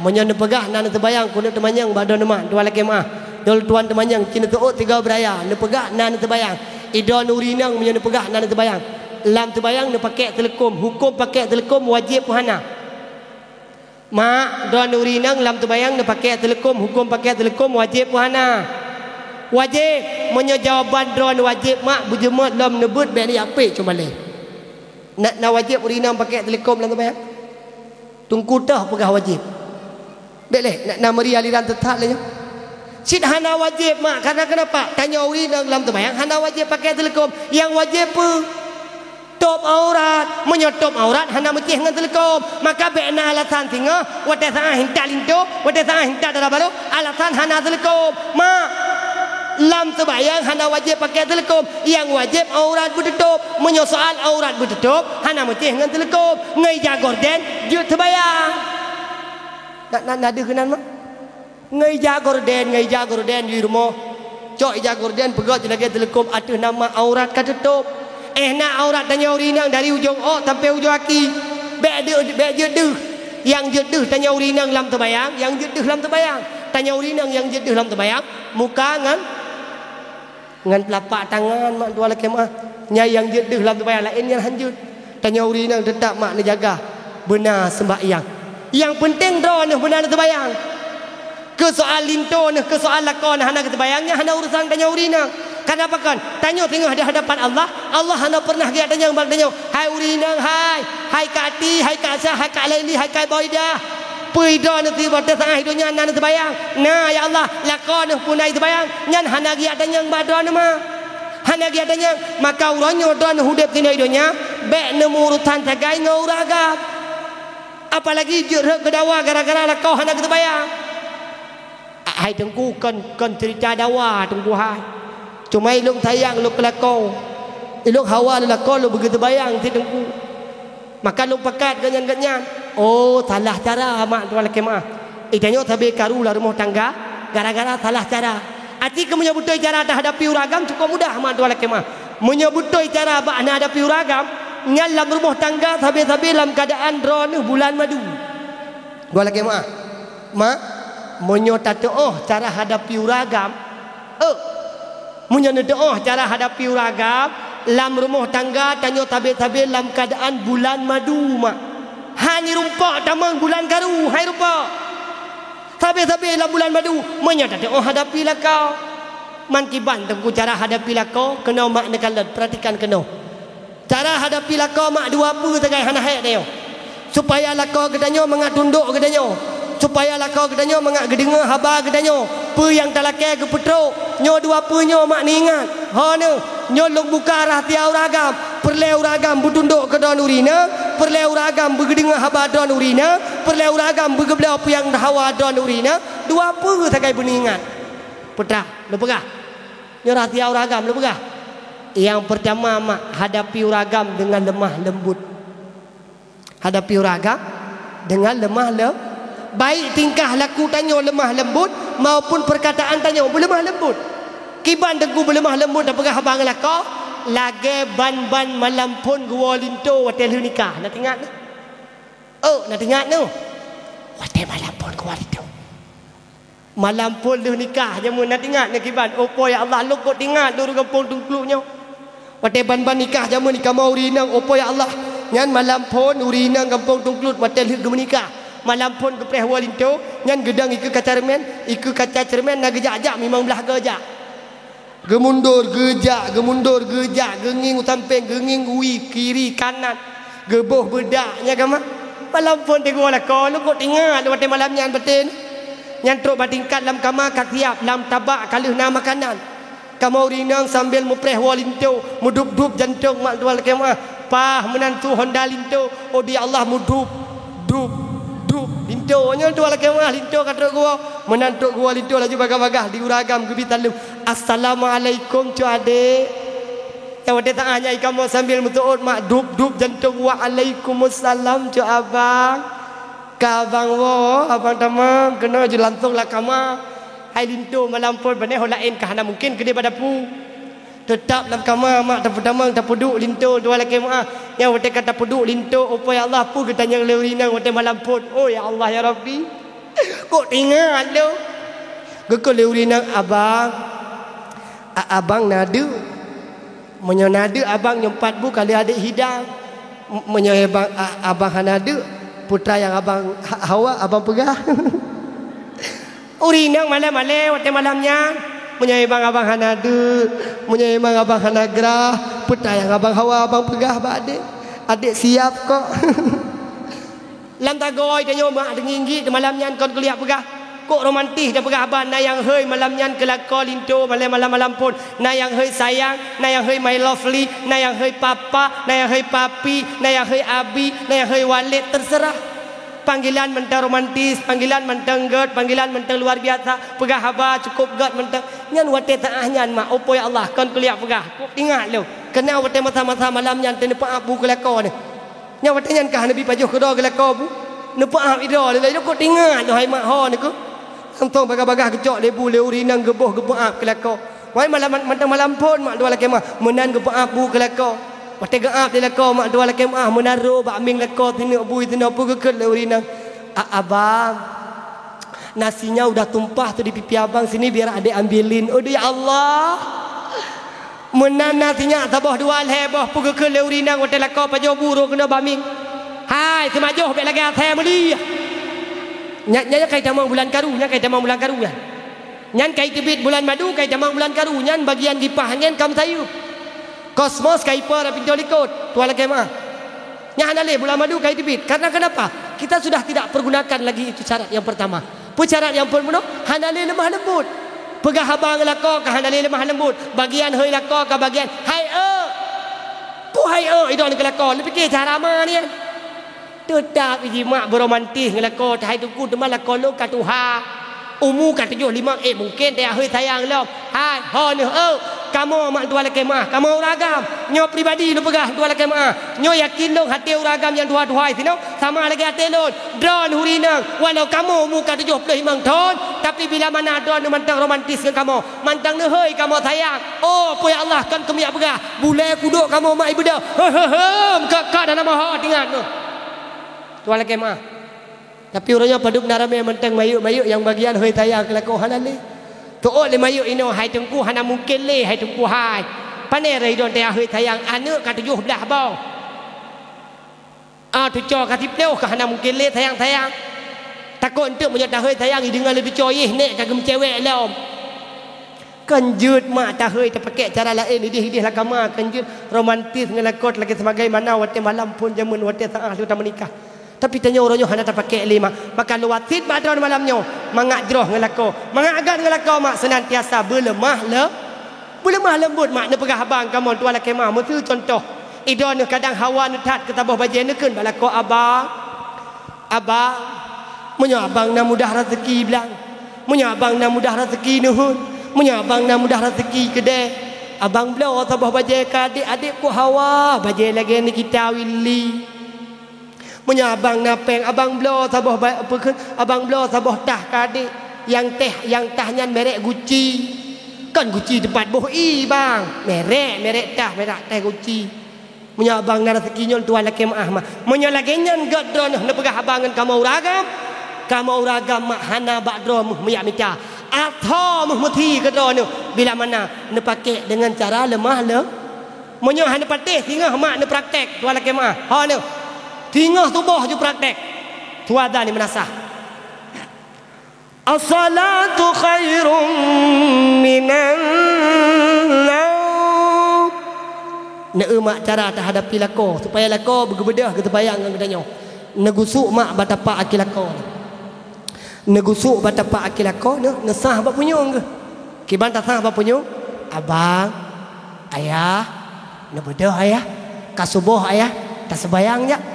Meunyoe neupeugah na neuseumbahyang, keuneuk teumanyong bak droeneuh, mak, tuan lakèe meu'ah. Nyoe lôn tuan teumanyong, ci neuseuôt sigoe beuraya, neupeugah na neuseumbahyang. Idroeneuh ureueng inong meunyoe neupeugah na neuseumbahyang. Lam seumbahyang neupaké seuleukom, hukôm paké seuleukom, wajéb peue hana? Mak, droeneuh ureueng inong lam seumbahyang neupaké seuleukom, hukôm paké seuleukom, wajéb peue hana? Wajéb. Meunyoe jawaban droeneuh wajéb, mak, beujeuet lom neubeuet, bèk neujak pék cuma lé. Na, na wajéb ureueng inong paké seuleukom lam seumbahyang? Teungku toh peugah wajéb. Bèk lé, na, na meuri aliran sesat lé nyoe. Cit hana wajéb, mak, karena kenapa? Tanyoe ureueng inong lam seumbahyang hana wajéb paké seuleukom. Nyang wajéb peue? Tôb aurat. Meunyoe tôb aurat hana meucéh ngon seuleukom, maka bèk na alasan singoh, watèe saát hinta linto, watèe saát hinta dara barô, alasan hana seuleukom. Mak, lam seumbahyang hana wajéb paké seuleukom. Nyang wajéb aurat beuteutôb. Meunyoe soal aurat beuteutôb, hana meucéh ngon seuleukom. Ngon ija gorden jeuet seumbahyang. Na, na, na deuh keunan, mak? Ngon ija gorden, ngon ija gorden di rumoh. Cok ija gorden peugöt lagèe seuleukom ateueh nama aurat ka teutôb. Eh, na aurat tanyoe ureueng inong dari ujong ôk sampoe ujong aki. Bèk deuh, bèk jeuet deuh. Nyang jeuet deuh tanyoe ureueng inong lam seumbahyang, nyang jeuet deuh lam seumbahyang. Tanyoe ureueng inong nyang jeuet deuh lam seumbahyang, muka ngon Ngon teulapak tangan, mak, tuan lakèe meu'ah. Nyan nyang jeuet deuh lam seumbahyang, laén nyan han jeuet. Tanyoe ureueng inong teutap, mak, neujaga beuna seumbahyang. Nyang peunteng droeneuh beuna neuseumbahyang. Keu soal linto neuh, keu soal lakoe neuh hana geuseumbahyang, nyan hana urusan tanyoe ureueng inong. Kenapa kon? Tanyoe singoh di hadapan Allah, Allah hana pernah geujak tanyong bak tanyoe, "Hai ureueng inong, hai, hai Kak Ati, hai Kak Syah, hai Kak Laili, hai Kak Boidah." Peue droeneuh sigoe teuk saát i donya na neuseumbahyang? Na, ya Allah, lakoe neuh peue na iseumbahyang? Nyan hana geujak tanyong bak droeneuh, ma. Hana geujak tanyong. Maka uroe nyoe droeneuh udép sinoe i donya, bèk neumeuurusan sagai ngon ureueng agam. Apalagi jeuet rhot keu dawa gara-gara lakoe hana geuseumbahyang. Hai Teungku, kon, kon ceurita dawa Teungku hai. Cuma ilôn sayang lôn keu lakoe. Ilôn hawa lôn lakoe lôn beugeuseumbahyang cit Teungku. Maka lôn pakat gobnyan-gobnyan. Oh, salah cara, mak, tuan lakèe meu'ah. Eh, tanyoe sabé karu lam rumoh tangga gara-gara salah cara. Aci keu meunyoe beutôi cara tahadapi ureueng agam cukôp mudah, mak, tuan lakèe meu'ah. Meunyoe beutôi cara bak hana hadapi ureueng agam, nyan lam rumoh tangga sabé-sabé lam keuadaan droeneuh bulan madu. Tuan lakèe meu'ah. Mak, meunyoe tateu'oh cara hadapi ureueng agam, eh, meunyoe neuteu'oh cara hadapi ureueng agam, Lam rumoh tangga tanyoe sabe-sabe lam keuadaan bulan madu, mak. Hana rumpok tamong bulan karu, hai rumpok. Sabe-sabe lam bulan madu, meunyoe tateu'oh hadapi lakoe. Man kiban teungku cara hadapi lakoe, keunoe mak neukalon, peuratikan keunoe. Cara hadapi lakoe mak dua peue sagai hana hék tanyoe. Supaya lakoe geutanyoe mangat tundok geutanyoe. Supaya lakoe geutanyoe mangat geudeungoe haba geutanyoe. Peue nyang talakée geupeutrok, nyoe dua peue nyoe mak neuingat. Ho neuh, nyoe lôn buka rahsia ureuëng agam. Peureulée ureuëng agam beutundok keu droeneuh ureuëng inong, peureulée ureuëng agam beugeudeungoe haba droeneuh ureuëng inong, peureulée ureuëng agam beugeubloe peue nyang hawa droeneuh ureuëng inong, dua peue sagai beuneuingat. Peue teuma, lôn peugah. Nyoe rahsia ureuëng agam, lôn peugah. Nyang peurtama mak, hadapi ureuëng agam deungon leumah leumbot. Hadapi ureuëng agam deungon leumah leu-, baik tingkah laku tanyoe leumah leumbot maupun peurkataan tanyoe beuleumah leumbot. Kiban teungku beuleumah leumbot tapeugah haba ngon lakoe, lagée ban-ban malam phon geuwoe linto watée lheueh nikah. Na teuingat neuh? Oh, na teuingat neuh? Watée malam phon geuwoe linto. Malam phon lheueh nikah jameun, na teuingat neuh kiban? Oh po ya Allah, lôn kok teuingat lôn ureuëng gampông Teungkluek nyoe. Watée ban-ban nikah jameun kamoe ureuëng inong, oh po ya Allah. Nyan malam phon ureuëng inong gampông Teungkluek watée lheueh geumeunikah. Malam phon geupreh woe linto, nyan geudong ikeue kaca ceureumen, ikeue kaca ceureumen na geujak-jak mimang blaih geujak. Geumundor geujak, geumundor geujak, geungieng u sampéng, geungieng u kiri kanan. Geuboh beudak nyan kama. Malam phon teungoh lakoe, lôn kok teuingat lôn watée malam nyan baten. Nyan trok bak tingkat lam kama ka siab, lam tabak ka lheueh na makanan. Kamoe ureuëng inong sambil mupreh woe linto, meudup-dup jantong mak tuan lakée meuah. Paih meunan su honda linto, oh di Allah meudup, dup, dup. Linto nyoe tuan lakée meuah, linto ka trok geuwoe. Meunan trok geuwoe linto laju bagah-bagah di ureuëng agam geubi saleuem. Assalamualaikum cok adek. Nyang watée taáh nyan kamoe sambil meuteuôt mak dup-dup jantong, "Waalaikumsalam cok abang." Ka abang woe, abang tamong, keunoe laju langsong lam kama. Hai linto malam phon, bak nyoe laén ka hana mungken keudeh bak dapu. Teutab lam kama mak tapeutamong tapeuduek linto tuan lakée meuah. Nyang watée ka tapeuduek linto, oh po ya Allah, peue geutanyong lé ureuëng inong watée malam phon. Oh ya Allah ya Rabbi. Kok teuingat lôn. Geukheun lé ureuëng inong, "Abang, a- abang na deuek? Meunyoe na deuek abang nyoe pat bu ka lheueh adek hidang. M- meunyoe abang, a- abang hana deuek, peue teuma nyang abang ha- hawa abang peugah." Ureuëng inong malée-malée watée malam nyan, "Meunyoe abang, abang hana deuek, meunyoe abang, abang hana grah, peue teuma nyang abang hawa abang peugah bak adek. Adek siab kok." Lam tagoe tanyoe mak teunginggik di malam nyan kon kuliah peugah. Kok romantis tapeugah haba, na nyang hôi malam nyan keu lakoe linto malée malam-malam phon. Na nyang hôi sayang, na nyang hôi my lovely, na nyang hôi papa, na nyang hôi papi, na nyang hôi abi, na nyang hôi waled, terserah. Panggilan mantong romantis, panggilan mantong gét, panggilan mantong luar biasa. Peugah haba cukup gét mantong. Nyan watée taáh nyan mak, oh po ya Allah, kon kuliah peugah. Kok teuingat lôn. Keunan watée masa-masa malam nyan teuh neupeuab bu keu lakoe nyoe. Nyan watée nyan ka hana bi pajoh keudroe keu lakoe bu. Neupeuab idroe lé laju kok teuingat nyoe hai mak ho nyoe keuh. Langsong bagah-bagah geucok lé bu lé ureuëng inong geuboh geupeuab keu lakoe. Wai malam mantong malam phon mak tuan lakée meuah meunan geupeuab bu keu lakoe. Watée geuab lé lakoe mak tuan lakée meuah meunan rô bak mieng lakoe sineuk bui sinoe peue geukheun lé ureuëng inong. "A- abang, nasinya udah tumpah tu di pipi abang sini biar adek ambilin." Aduh ya Allah. Meunan na sinyak saboh dua lhée boh peue geukheun lé ureuëng inong watée lakoe pajoh bu rô keunoe bak mieng. Hai, seumajoh bék lagée asée meuliah. Nyan, nyan kai tamong bulan karu, nyan kai tamong bulan karu nyan. Nyan kai teubiet bulan madu, kai tamong bulan karu, nyan bagian gipah angén ka meusayeueb. Kosmos kai po rot pintoe likot, tuan lakée meuah. Nyan hana lé bulan madu kai teubiet. Karena kenapa? Kita sudah tidak pergunakan lagi itu syarat yang pertama. Peue syarat nyang phon bunoe? Hana lé leumah leumbot. Peugah haba ngon lakoe ka hana lé leumah leumbot. Bagian hôi lakoe ka bagian hai eu. Peue hai eu idong keu lakoe? Neupike cara ma nyan. Teutab jimak beuromantis ngon lakoe, hai teungku, teuma lakoe lôn ka tuha. Umu ka tujoh limong, eh, mungken teuh hôi sayang lom. Hai, ho neuh, eu, kamoe mak tuan lakée meuah, kamoe ureuëng agam. Nyoe pribadi lôn peugah tuan lakée meuah. Nyoe yakin lôn até ureuëng agam nyang tuha-tuha sinoe sama lagée até lôn. Droeneuh ureuëng inong, walau kamoe umu ka tujoh ploh limong thon, tapi bila mana droeneuh mantong romantis ngon kamoe, mantong neuhôi kamoe sayang. Oh, po ya Allah, kon keumiak peugah, bulée kudok kamoe mak ibeudôh. He, he, he, ka, ka dan nama ho teuingat neuh. Tuan lakée meuah. Tapi uroe nyoe padub na ramé mantong mayeuek-mayeuek nyang bagian hôi sayang keu lakoe hana lé. Teuôt lé mayeuek inoe, hai teungku, hana mungken lé, hai teungku hai. Pane rhah idon teuhôi sayang, aneuk ka tujoh blaih boh. Ah, tuco ka siplôh ka hana mungken lé sayang-sayang. Takot eunteuk meunyoe tahôi sayang, ideungoe lé tuco yeh nek ka geumeucewek lom. Kon jeuet mak tahôi tapakék cara laén, idéh-idéh lam kama, kon jeuet romantis ngon lakoe lagée sebagai mana watée malam phon jameun watée saáh lheueh tameunikah. Tapi tanyoe uroe nyoe hana tapakék lé mak. Maka lôn wasiet bak droeneuh malam nyoe, mangat jroh ngon lakoe, mangat agam ngon lakoe mak, seunantiasa beuleumah le-, beuleumah leumbot mak, neupeugah abang kamoe tuan lakée meuah. Meuseu cuntoh, idroeneuh kadang hawa neuthat keu saboh bajée, neukheun bak lakoe, "Abang, abang, meunyoe abang na mudah raseuki blang, meunyoe abang na mudah raseuki neuheun, meunyoe abang na mudah raseuki keudée, abang bloe saboh bajée keu adék-adék, ku hawa bajée lagée neu kita Willy." Meunyoe abang na péng, abang bloe saboh ba-, peue kheun, abang bloe saboh tah keu adék. Nyang teh, nyang tah nyan merek Gucci. Kon Gucci teumpat boh ie, bang. Merek, merek tah, merek teh Gucci. Meunyoe abang na raseuki nyoe tuan lakée meuah mak. Meunyoe lagée nyan göt droeneuh neupeugah abang ngon kamoe ureueng agam, kamoe ureueng agam mak hana bak droe meuh meuyak mita. Atho meuh meuthi keu droeneuh bila mana neupakék deungon cara leumah le-, Meunyoe hana patéh, singoh mak neupraktek, tuan lakée meuah. Ho nyoe. Singoh suboh ju praktek. Tuan dan ni meunasah. As-salatu khairum minan naum. Neueu mak cara tahadapi lakoe, supaya lakoe beugeubeudoh geuteupayang ngon geutanyoe. Neugusuk mak bak tapak aki lakoe. Neugusuk bak tapak aki lakoe, neu-, neusah bak punyueng geuh. Kiban tasah bak punyueng, "Abang, Ayah, neubeudôh Ayah, ka suboh Ayah, taseumbayang jak."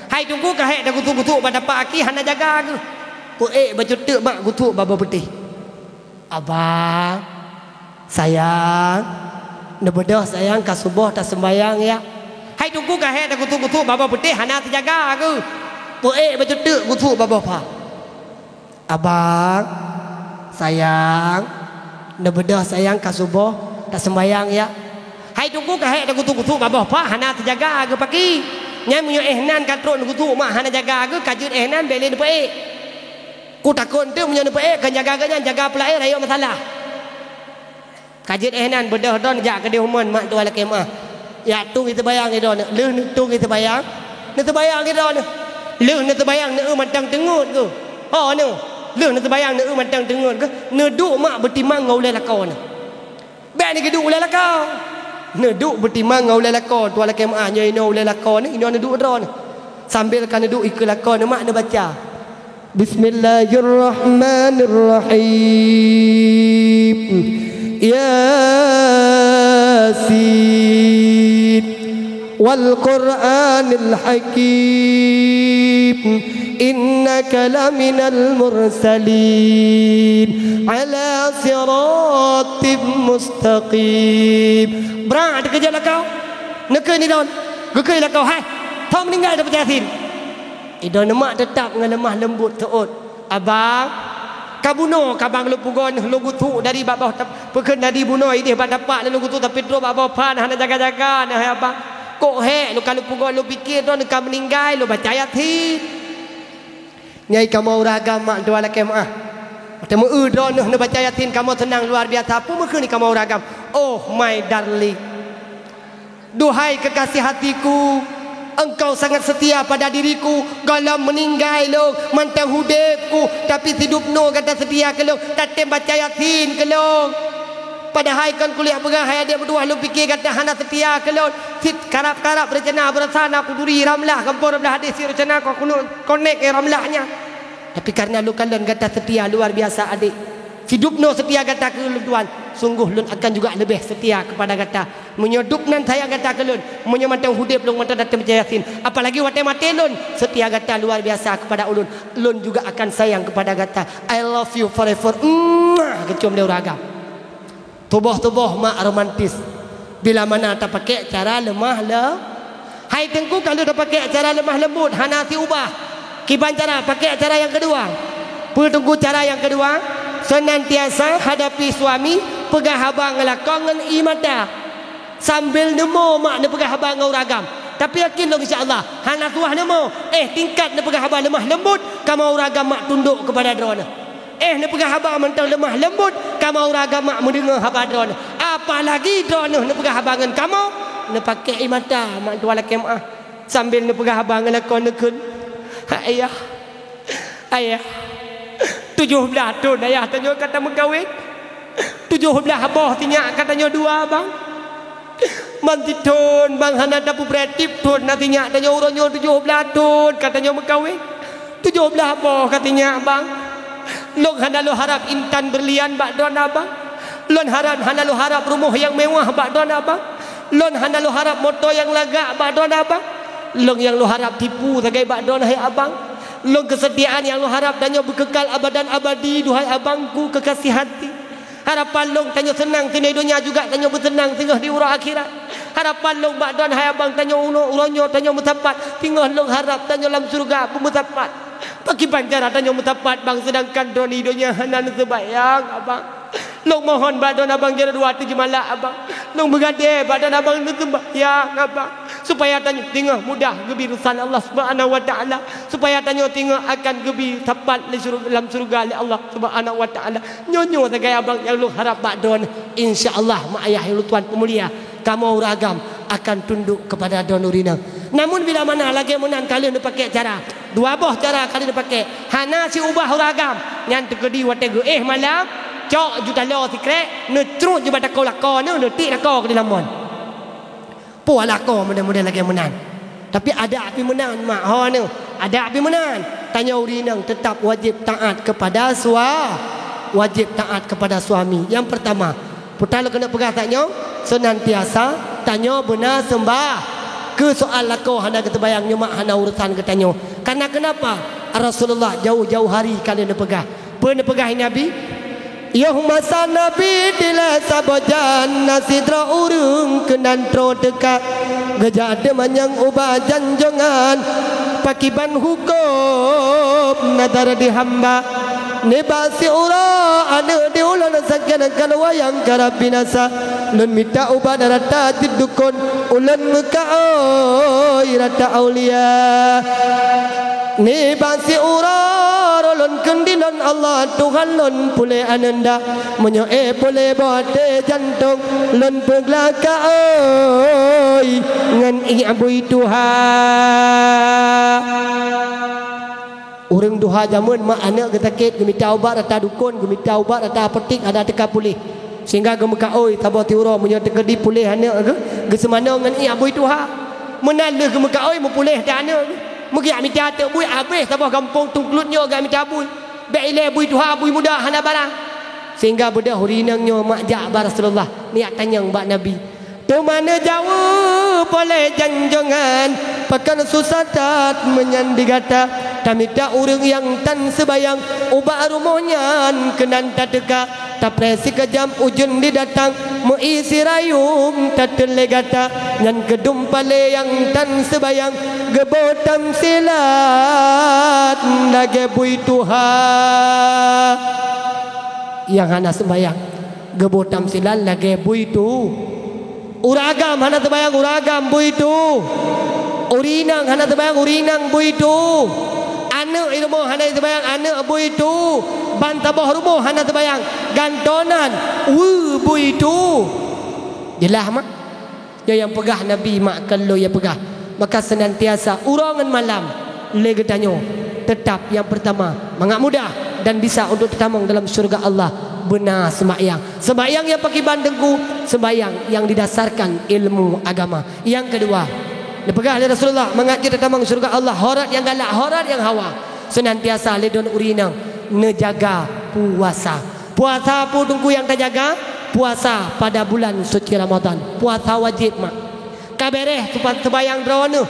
Hai Teungku ka hék tagusuk-gusuk bak tapak aki hana jaga geuh. Peuék bacut teuk mak gusuk bak boh peutéh. "Abang, sayang, neubeudôh sayang, ka suboh taseumbayang jak." Hai Teungku ka hék tagusuk-gusuk bak boh peutéh hana teujaga geuh. Peuék bacut teuk gusuk bak boh pha. "Abang, sayang, neubeudôh sayang ka suboh, taseumbayang jak." Hai Teungku ka hék tagusuk-gusuk bak boh pha hana teujaga geuh paki. Nyan meunyoe éh nan ka trok neugusuk mak hana jaga geuh, ka jeuet éh nan bék lé neupeuék. Kutakot eunteuk meunyoe neupeuék kon jaga geuh nyan jaga peulaén rayeuk masalah. Ka jeuet éh nan beudôh droeneuh jak keudéh u mon mak tuan lakée meuah. Jak tueng iseumbayang droeneuh. Lheueh neutueng iseumbayang, neuseumayang droeneuh. Lheueh neuseumayang neueu mantong teungeut geuh. Ho nyoe. Lheueh neuseumayang neueu mantong teungeut geuh, neuduek mak beutimang ngon ulée lakoe neuh. Bék neugeuduek ulée lakoe. Neuduek beutimang ngon ulée lakoe tuan lakée meuah, nyoe inoe ulée lakoe neuh, inoe neuduek droeneuh. Sambil ka neuduek ikeue lakoe neuh mak neubaca. Bismillahirrahmanirrahim. Yasin. Wal Qur'anil Hakim. Innaka laminal mursalin. Ala siratim mustaqim. Brat teukeujot lakoe. Neukheun idon. Geukheun lakoe, "Hai, thon meuninggai tabaca Yasin." Idon mak teutap ngon leumah leumbot seuôt. "Abang, ka bunoe ka bang lôn pugoe neuh lôn gusuk dari bak boh tap-, peukheun dari bunoe idéh bak tapak lôn gusuk tapi trok bak boh pha hana jaga-jaga neuh hai abang. Kok hék lôn ka lôn pugoe lôn pike droeneuh ka meuninggai lôn baca Yasin." Nyai kamoe ureueng agam mak tuan lakée meuah. Watée meu-eu droeneuh neubaca Yasin kamoe seunang luar biasa. Peue meukheun kamoe ureueng agam? Oh my darling. Duhai kekasih hatiku, engkau sangat setia pada diriku, gohlom meuninggai lôn, mantong udeb ku, tapi sidub noe gata setia keu lôn, tatem baca Yasin keu lôn. Padahai kon kulét beurah hai adék meutuwah lôn pike gata hana setia keu lôn. Cit karab-karab reuncana beurasa na kuduri Ramlah gampông Ramlah adék cit reuncana kon keuneuk konek ngon Ramlah nyan. Tapi kareuna lôn kalon gata setia luar biasa adék. Sidub noe setia gata keu lôn tuan, sunggoh lôn akan juga leubeh setia keupada gata. Meunyoe dub nan sayang gata keu lôn, meunyoe mantong udeb lôn mantong tatem baca Yasin, apalagi watée maté lôn, setia gata luar biasa keupada ulôn, lôn juga akan sayang keupada gata. I love you forever. Mwah! Geucium lé ureueng agam. Tuboh-tuboh mak romantis. Bila mana tapakék cara leumah le-, hai Teungku, ka lheueh tapakék cara leumah leumbot, hana siubah. Kiban cara, pakék cara nyang keudua. Peue Teungku cara nyang keudua? Seunantiasa hadapi suami, peugah haba ngon lakoe ngon ie mata. Sambil neumo mak neupeugah haba ngon ureueng agam. Tapi yakin lôn insya Allah, hana tuwah neumo. Eh, tingkat neupeugah haba leumah leumbot, kamoe ureueng agam mak tundok keupada droeneuh. Eh, neupeugah haba mantong leumah leumbot, kamoe ureueng agam mak meudeungoe haba droeneuh. Apalagi droeneuh neupeugah haba ngon kamoe, neupakék ie mata mak tuha lakée meuáh, sambil neupeugah haba ngon lakoe neukheun, "Ayah, ayah, tujoh blaih thon ayah tanyoe ka tameukawen. Tujoh blaih boh sinyak ka tanyoe dua, bang. Ban sithon bang hana tapeupreh tiep thon na sinyak tanyoe, uroe nyoe tujoh blaih thon ka tanyoe meukawen. Tujoh blaih boh ka sinyak, bang. Lôn hana lôn harab intan beurlian bak droeneuh, bang. Lôn harab, hana lôn harab rumoh nyang mewah bak droeneuh, bang. Lôn hana lôn harab moto nyang lagak bak droeneuh, bang. Lôn nyang lôn harab tipu sagai bak droeneuh, hai abang. Lôn keusetiaan nyang lôn harab tanyoe beukekal abadan abadi, duhai abangku keukasih hati. Harapan lôn tanyoe seunang singoh donya juga tanyoe beuseunang singoh di uroe akhirat. Harapan lôn bak droeneuh, hai abang, tanyoe unoe uroe nyoe tanyoe meusapat, singoh lôn harab tanyoe lam syeuruga beumeusapat. Pakriban cara tanyoe meusapat, bang, seudangkan droeneuh donya hana neuseumbahyang, abang? Lôn mohon bak droeneuh, abang, jaroe dua teujeumala, abang. Lôn meugadée bak droeneuh, abang, neuseumbahyang, abang, supaya tanyoe singoh mudah geubri urosan Allah Subhanahu wa Taala, supaya tanyoe singoh akan geubri sapat lé syuru-, lam syeuruga lé Allah Subhanahu wa Taala. Nyoe-nyoe sagai, abang, nyang lôn harab bak droeneuh. Insya Allah, mak ayah nyang lôn tuan peumulia, kamoe ureuëng agam akan tunduk keupada droeneuh ureuëng inong. Namun, bila mana lagée meunan ka lheueh neupakék cara, dua boh cara ka lheueh neupakék, hana siubah ureuëng agam. Nyan teukeudi watée geuéh malam, cok ju taloe sikrék, neucruet ju bak lakoe-lakoe neuh, neutiek lakoe keu di lamon. Peue lakoe model-model lagée meunan. Tapi adak pih meunan, mak, ho neuh, adak pih meunan. Tanyoe ureuëng inong teutap wajéb taát keupada sua-, wajéb taát keupada suami. Nyang peurtama, peue nyang lôn keuneuk peugah tanyoe, seunantiasa tanyoe beuna seumbah. Keu soal lakoe hana geuseumbahyang, nyoe mak hana urusan geutanyoe. Karena kenapa? Rasulullah jauh-jauh hari ka lheueh neupeugah. Peue neupeugah Nabi? Yoh masa Nabi dilée saboh jan na sidroe ureuëng keunan troh teuka. Geujak teumanyong ubak janjongan, pakriban hukôm nazar di hamba. Nibak siuroe aneuëk di ulôn sakét ngon wayang karab binasa. Lôn mita ubak rata jeuet dukon, ulôn meukaôi rata aulia. Nibak siuroe lôn kheun di lôn Allah Tuhan lôn puléh aneunda. Meunyoe éh puléh boh até jantong, lôn peuglah kaôi ngon ié bui tuha. Ureuëng tuha jameun mak aneuëk geusakét, geumita ubat rata dukon, geumita ubat rata apotik, hana teuka puléh. Sehingga geumeukaôi saboh siuroe, meunyoe teukeudi puléh aneuëk geuh, geuseumanoe ngon ié bui tuha. Meunan lheueh geumeukaôi meupuléh teuh aneuëk geuh. Meugeujak mita teuk bui, habéh saboh gampông Teungkluet nyoe geujak mita bui. Bék ilée bui tuha, bui muda hana barang. Sehingga beudôh ureuëng inong nyoe mak jak bak Rasulullah, neujak tanyong bak Nabi. Teuma neujaweueb oleh janjongan, pakon susah that meunyan di gata. Tamita ureuëng nyang tan seubayang ubak rumoh nyan keunan tateuka. Tapreh sikeujam ujeuen didatang, meu-ié sirayum tateun lé gata. Nyan keudum palé nyang tan seubayang, geuboh tamsilan lagée bui tuha nyang hana seumayang. Geuboh tamsilan lagée bui tu. Ureuëng agam hana seumayang, ureuëng agam bui tu. Ureuëng inong hana seumayang, ureuëng inong bui tu. Aneuëk i rumoh hana seumayang, aneuëk bui tu. Ban saboh rumoh hana seumayang, gantonan wue bui tu. Jeulaih mak? Nyoe nyang peugah Nabi mak keu lôn nyang peugah. Maka seunantiasa uroe ngon malam lé geutanyoe teutap nyang peurtama mangat mudah dan bisa untuk teutamong dalam syeuruga Allah beuna seumayang. Seumayang nyang pakriban teungku, seumayang nyang didasarkan ilmu agama. Nyang keudua, neupeugah lé Rasulullah mangat jeuet teutamong syeuruga Allah, horat nyang galak, horat nyang hawa. Seunantiasa lé droeneuh ureuëng inong neujaga puasa. Puasa peue teungku nyang tajaga? Puasa pada bulan suci Ramadan. Puasa wajéb mak. Ka béréh seupa-, seubayang droeneuh.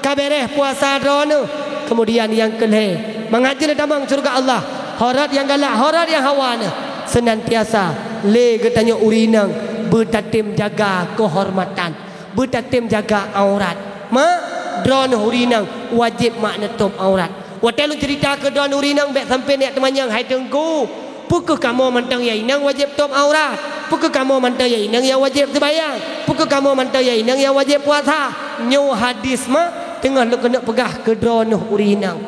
Ka béréh puasa droeneuh. Keumudian nyang keulhée, mangat jeuet neutamong syeuruga Allah, horat nyang galak, horat nyang hawa neuh, seunantiasa lé geutanyoe ureuëng inong beutatem jaga keuhormatan, beutatem jaga aurat. Mak, droeneuh ureuëng inong wajéb mak neutôb aurat. Watée lôn ceurita keu droeneuh ureuëng inong bék sampoe neujak teumanyong, "Hai teungku, peu kheueh kamoe mantong nyang inong wajéb tôb aurat? Peu kheueh kamoe mantong nyang inong nyang wajéb seubayang? Peu kheueh kamoe mantong nyang inong nyang wajéb puasa?" Nyoe hadis mak teungoh lôn keuneuk peugah keu droeneuh ureuëng inong.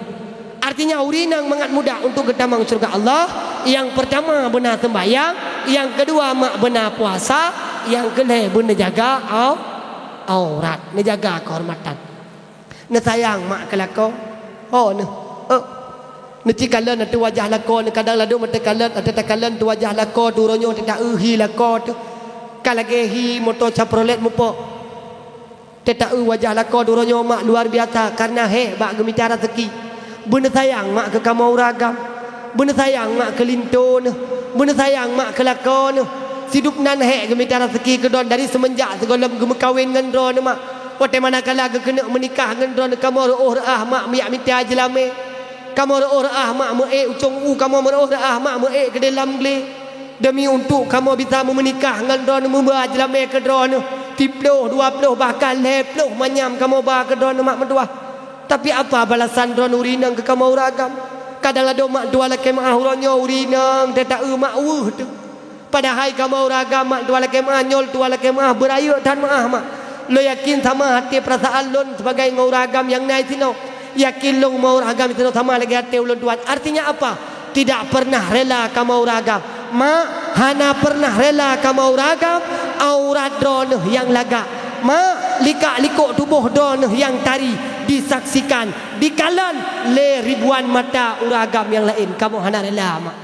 Artinya, ureuëng inong mangat mudah untuk geutamong syeuruga Allah, nyang peurtama beuna seumbahyang, Nyang keudua, mak beuna puasa, nyang keulhèe beuna jaga au-, aurat, neujaga keuhormatan. Neusayang mak keu lakoe, ho neuh, eh. Neucikalon ateueh wajah lakoe, neukadang ladôm ateueh kalon, ateueh takalon ateueh wajah lakoe, teuh uroe nyoe teuta eu hi lakoe teuh. Ka lagèe hi moto Chevrolet mupok. Teuta eu wajah lakoe uroe nyoe mak luar biasa, kareuna hék bak geumita raseuki. Beuneusayang mak keu kamoe ureueng agam. Beuneusayang mak keu linto neuh. Beuneusayang mak keu lakoe neuh. Sidub nan hék geumita raseuki keu droeneuh dari seumenjak sigohlom geumeukawen ngon droeneuh mak. Watèe manakala geukeuneuk meunikah ngon droeneuh, kamoe reuôh reuah mak meujak mita jeulamèe. Kamoe reuôh reuah mak meuék u cong u, kamoe meureuôh reuah mak meuék keudéh lam glé. Demi untuk kamoe bisa meumeunikah ngon droeneuh, meuba jeulamèe keu droeneuh, siplôh, dua plôh, bahkan lhèe plôh manyam kamoe ba keu droeneuh mak meutuwah. Tapi apa balasan droeneuh ureueng inong keu kamoe ureueng agam? Kadang ladôm mak tuha lakèe meu'ah uroe nyoe ureueng inong teuta eu mak weueh teuh. Padahai kamoe ureueng agam mak tuha lakèe meu'ah, nyoe tuha lakèe meu'ah, beurayeuk that meu'ah mak. Lôn yakin sama até peurasaan lôn sibagai ngon ureueng agam nyang na sinoe. Yakin lôn ngon ureueng agam sinoe sama lagèe até ulôn tuan. Artinya apa? Tidak pernah rela kamoe ureueng agam. Mak, hana pernah rela kamoe ureueng agam aurat droeneuh nyang lagak. Mak, likak-likok tuboh droeneuh nyang tari disaksikan, dikalon lé ribuan mata ureueng agam nyang laén. Kamoe hana rela mak.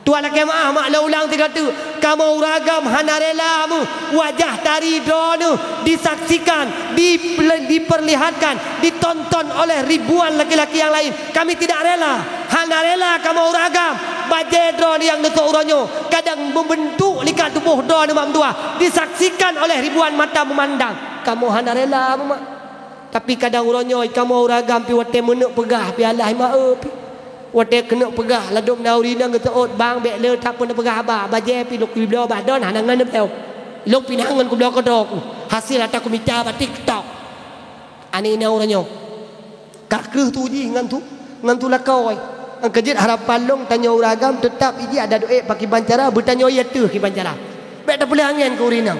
Tuha lakèe meu'ah mak, lôn ulang sigoe teuk, kamoe ureueng agam hana rela meuh wajah tari droeneuh disaksikan, di-, diperlihatkan, ditonton oleh ribuan laki-laki nyang laén. Kami tidak rela, hana rela kamoe ureueng agam bajèe droeneuh nyang neusok uroe nyoe, kadang meubeuntuk likak tuboh droeneuh mak meutuwah, disaksikan oleh ribuan mata meumandang. Kamoe hana rela meuh mak. Tapi kadang uroe nyoe kamoe ureueng agam pih watèe meuneuk peugah pih alah imaéh pih. Watèe keuneuk peugah ladôm na ureueng inong geuseuôt bang bèk le that peuneuk peugah haba, bajèe pih lôn kubloe bak droeneuh hana ngon neubloe. Lôn pih na ngon kubloe keudroe ku. Hasél ata kumita bak TikTok. Aneuk inong uroe nyoe. Ka kreueh tu jih ngon tu, ngon tu lakoe. Nyang keu jeuet harapan lôn tanyoe ureueng agam teutab ijak adak duek bak kiban cara, beutanyoe ie teuh kiban cara. Bèk tapeuleueh angèn keu ureueng inong.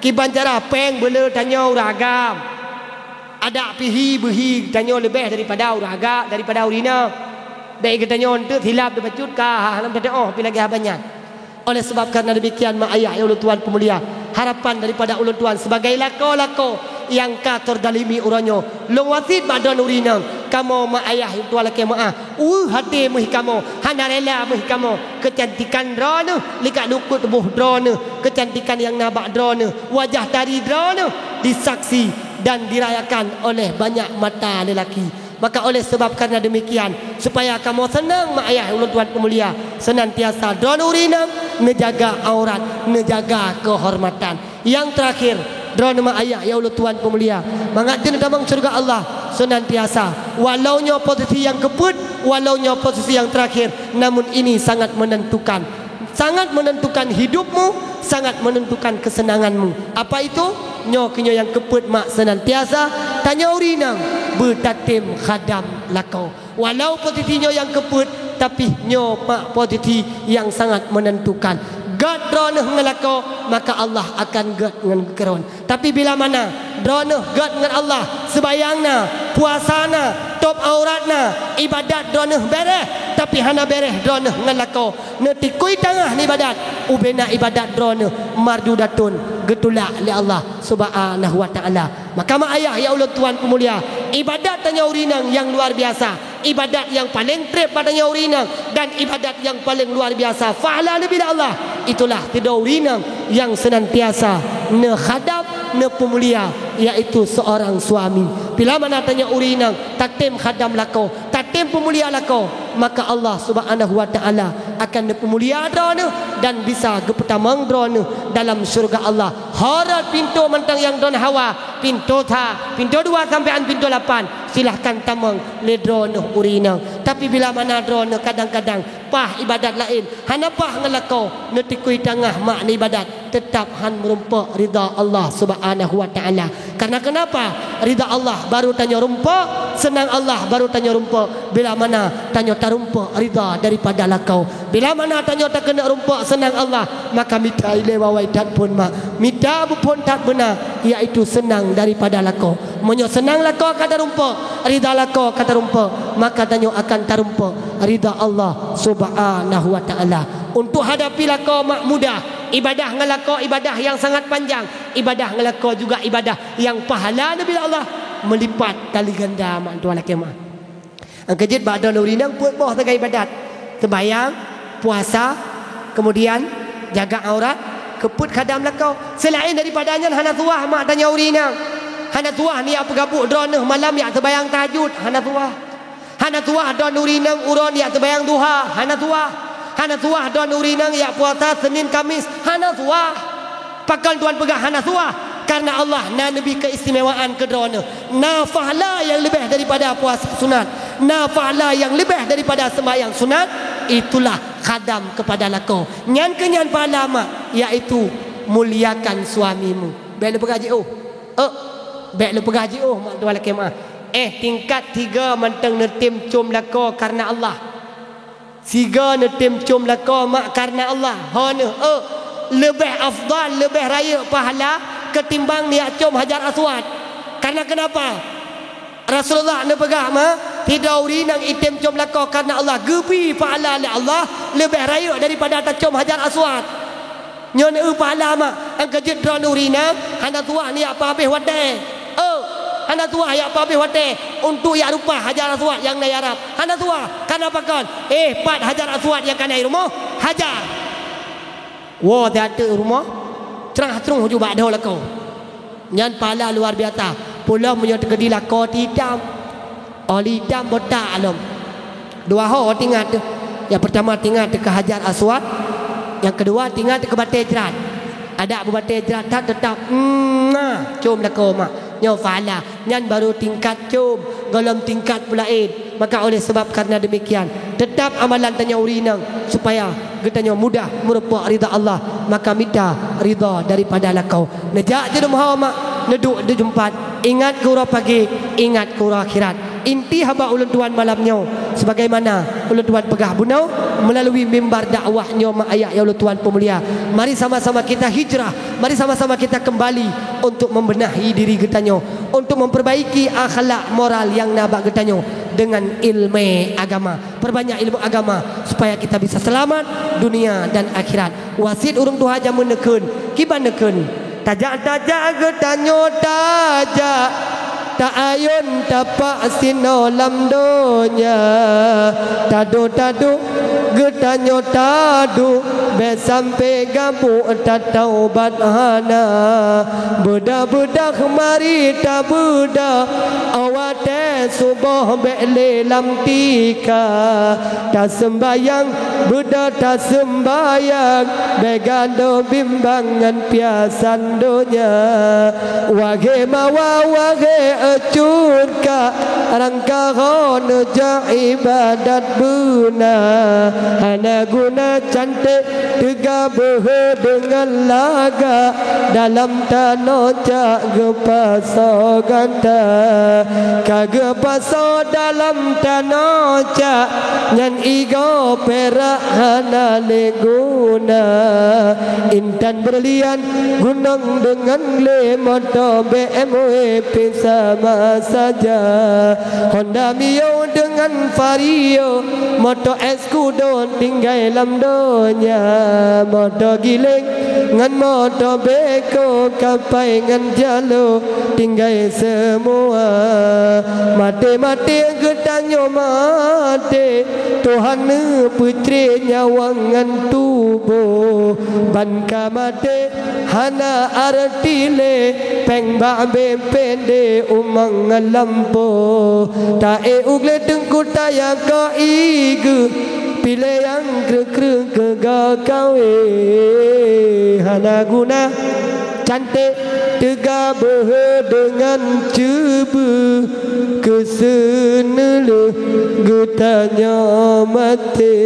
Kiban cara pèng beuleu tanyoe ureueng agam. Adak pih hi beuhi geutanyoe leubeh daripada ureueng agam, daripada ureueng inong. Bèk geutanyoe eunteuk silap teubacut ka hana teu'oh pih lagèe haba nyan. Oleh sabab kareuna demikian, mak ayah nyang ulôn tuan peumulia, harapan daripada ulôn tuan sibagai lakoe-lakoe nyang ka teuzalimi uroe nyoe, lôn wasiet bak droeneuh ureueng inong, kamoe mak ayah nyang tuha lakèe meu'ah, weueh até meuh kamoe, hana rela meuh kamoe, keucantikan droeneuh, likak-likok tuboh droeneuh, keucantikan nyang na bak droeneuh, wajah tari droeneuh disaksi dan dirayakan oleh banyak mata lelaki. Maka oleh sabab kareuna demikian, supaya kamoe seunang mak ayah ulôn tuan peumulia, seunantiasa droeneuh ureueng inong neujaga aurat, neujaga keuhormatan. Nyang teurakhir, droeneuh mak ayah nyang ulôn tuan peumulia, mangat keuneuk tamong syeuruga Allah seunantiasa, walau nyoe posisi nyang keupeuet, walau nyoe posisi nyang teurakhir, namun ini sangat menentukan. Sangat menentukan hidupmu, sangat menentukan kesenanganmu. Apa itu? Nyoe keuh nyoe nyang keupeuet mak seunantiasa tanyoe ureueng inong beutatem khadam lakoe. Walau posisi nyoe nyang keupeuet, tapi nyoe mak posisi nyang sangat menentukan. Gèt droeneuh ngon lakoe, maka Allah akan gèt ngon geukeureuan. Tapi bila mana droeneuh gèt ngon Allah, seumayang na, puasa na, tôb aurat na, ibadat droeneuh bèrèh, tapi hana bèrèh droeneuh ngon lakoe, neutikui tangah neuibadat, ubena ibadat droeneuh mardudatun, geutulak lé Allah Subhanahu wa Ta'ala. Maka mak ayah nyang ulôn tuan peumulia, ibadat tanyoe ureueng inong nyang luar biasa. Ibadat nyang paleng trép bak tanyoe ureueng inong dan ibadat nyang paleng luar biasa, pahala leubeh lé Allah, itulah sidroe ureueng inong nyang seunantiasa neukhadam, neupeumulia, yaitu seorang suami. Bila mana tanyoe ureueng inong tatem khadam lakoe, tatem peumulia lakoe, maka Allah Subhanahu wa Ta'ala akan neupeumulia droeneuh dan bisa geupeutamong droeneuh dalam syeuruga Allah. Ho rot pintoe mantong nyang droeneuh hawa, pintoe sa, pintoe dua sampoe 'an pintoe lapan, silahkan tamong lé droeneuh ureueng inong. Tapi bila mana droeneuh kadang-kadang paih ibadat laén, hana paih ngon lakoe, neutikui tangah mak neuibadat, teutab han meurumpok ridha Allah Subhanahu wa Ta'ala. Karena kenapa? Ridha Allah baru tanyoe rumpok, seunang Allah baru tanyoe rumpok. Bila mana tanyoe tarumpok ridha daripada lakoe. Bila mana tanyoe takeuneuk rumpok seunang Allah, maka mita ilèe wawai that phôn mak, mita beuphôn that beuna, yaitu seunang daripada lakoe. Meunyoe seunang lakoe ka tarumpok, ridha lakoe ka tarumpok, maka tanyoe akan tarumpok ridha Allah Subhanahu wa Ta'ala. Untuk hadapi lakoe mak mudah, ibadah ngon lakoe ibadah nyang sangat panjang, ibadah ngon lakoe juga ibadah nyang pahala neubi lé Allah meulipat kali ganda mak tuan lakée meuah. Nyang keujeuet bak droeneuh ureueng inong peuet boh sagai ibadat, seumayang, puasa, kemudian jaga aurat, keu peuet khadam lakoe. Seulaén daripada nyan hana suah mak tanyoe ureueng inong. Hana suah neujak peugabuk droeneuh malam jak seumayang tahajud, hana suah. Hana suah droeneuh ureueng inong uroe neujak seumayang duha, hana suah. Hana suah droeneuh ureueng inong jak puasa Senin Kamis, hana suah. Pakon tuan peugah hana suah? Karena Allah na neubi keistimewaan keu droeneuh. Na pahala nyang leubeh daripada puasa sunat, na pahala nyang leubeh daripada seumayang sunat, itulah khadam kepada lakoe. Nyan keuh nyan pahala mak, yaitu muliakan suamimu. Bék lôn peugah jiôh. Ék, bék lôn peugah jiôh mak tuan lakée meuah. Eh, tingkat tiga mantong neutem com lakoe karena Allah. Sigoe neutem com lakoe mak karena Allah. Ho neuh, ék, leubeh afdal, leubeh rayeuk pahala keutimbang neujak com Hajar Aswad. Karena kenapa? Rasulullah neupeugah ma, sidroe ureueng inong item com lakoe karena Allah, geubri pahala lé Allah leubeh rayeuk daripada tacom Hajar Aswad. Nyoe neueu pahala mak, nyang keujeuet droeneuh ureueng inong hana suah neujak peuhabéh watée. Ék, hana suah jak peuhabéh watée untuk jak rumpah Hajar Aswad nyang na i Arab. Hana suah, karena pakon? Eh, pat Hajar Aswad nyang ka na i rumoh? Hajar. Woe siat teuk rumoh, crah-crôh ju bak dhoe lakoe. Nyan pahala luar biasa. Peulom meunyoe teukeudi lakoe ti itam. Oli itam botak lom. Dua ho tingat teuh. Nyang peurtama tingat teuh keu Hajar Aswad, nyang keudua tingat teuh keu batée jrat. Adak beubatée jrat that teutap, mm, na com lakoe mak. Nyoe pahala. Nyan barô tingkat com, gohlom tingkat peulaén. Maka oleh sebab karena demikian, teutap amalan tanyoe ureueng inong supaya geutanyoe mudah meurumpok ridha Allah, maka mita ridha daripada lakoe. Neujak jeudeuem ho mak, neuduek jeudeuem pat, ingat keu uroe pagée, ingat keu uroe akhirat. Inti haba ulôn tuan malam nyoe, sebagaimana ulôn tuan peugah bunoe meulalu mimbar dakwah nyoe mak ayah nyang ulôn tuan peumulia, mari sama-sama kita hijrah, mari sama-sama kita kembali untuk membenahi diri geutanyoe, untuk memperbaiki akhlak moral nyang na bak geutanyoe dengan ilmu agama. Perbanyak ilmu agama supaya kita bisa selamat dunia dan akhirat. Wasiet ureueng tuha jameun neukheun, kiban neukheun, tajak-tajak geutanyoe tajak, ta-ayôn tapak sinoe lam donya. Taduek-taduek geutanyoe taduek, bék sampoe gabuk tataubat hana. Beudah-beudah mari tabeudah, awai tée suboh bék lé lam tika. Taseumbayang beudah taseumbayang, bék gadôh bimbang ngon piasan donya. Wahé mawa wahé cut ka, rangka ho neujak ibadat beuna. Hana guna canték teuga beuhe deungon lagak, dalam tanoh cak geupasoe gata. Ka geupasoe dalam tanoh cak, nyan igoe pirak hana lé guna. Intan berlian gunong deungon lé moto B M W pih sama saja. Honda Mio deungon Vario, moto Scudo tinggai lam donya. Moto giléng ngon moto beko, kapai ngon jalo tinggai seumua. Maté-maté geutanyoe maté, Tuhan neupeucré nyawa ngon tuboh. Ban ka maté hana arti lé, péng bak bée péng deh umang ngon lampôh. Ta-ék u glé teungku taya keu ié geuh, piléh nyang kreueh-kreueh keu gata kawé. Hana guna canték teuga beuhe deungon ceubeuh, keu seuneulheueh geutanyoe maté.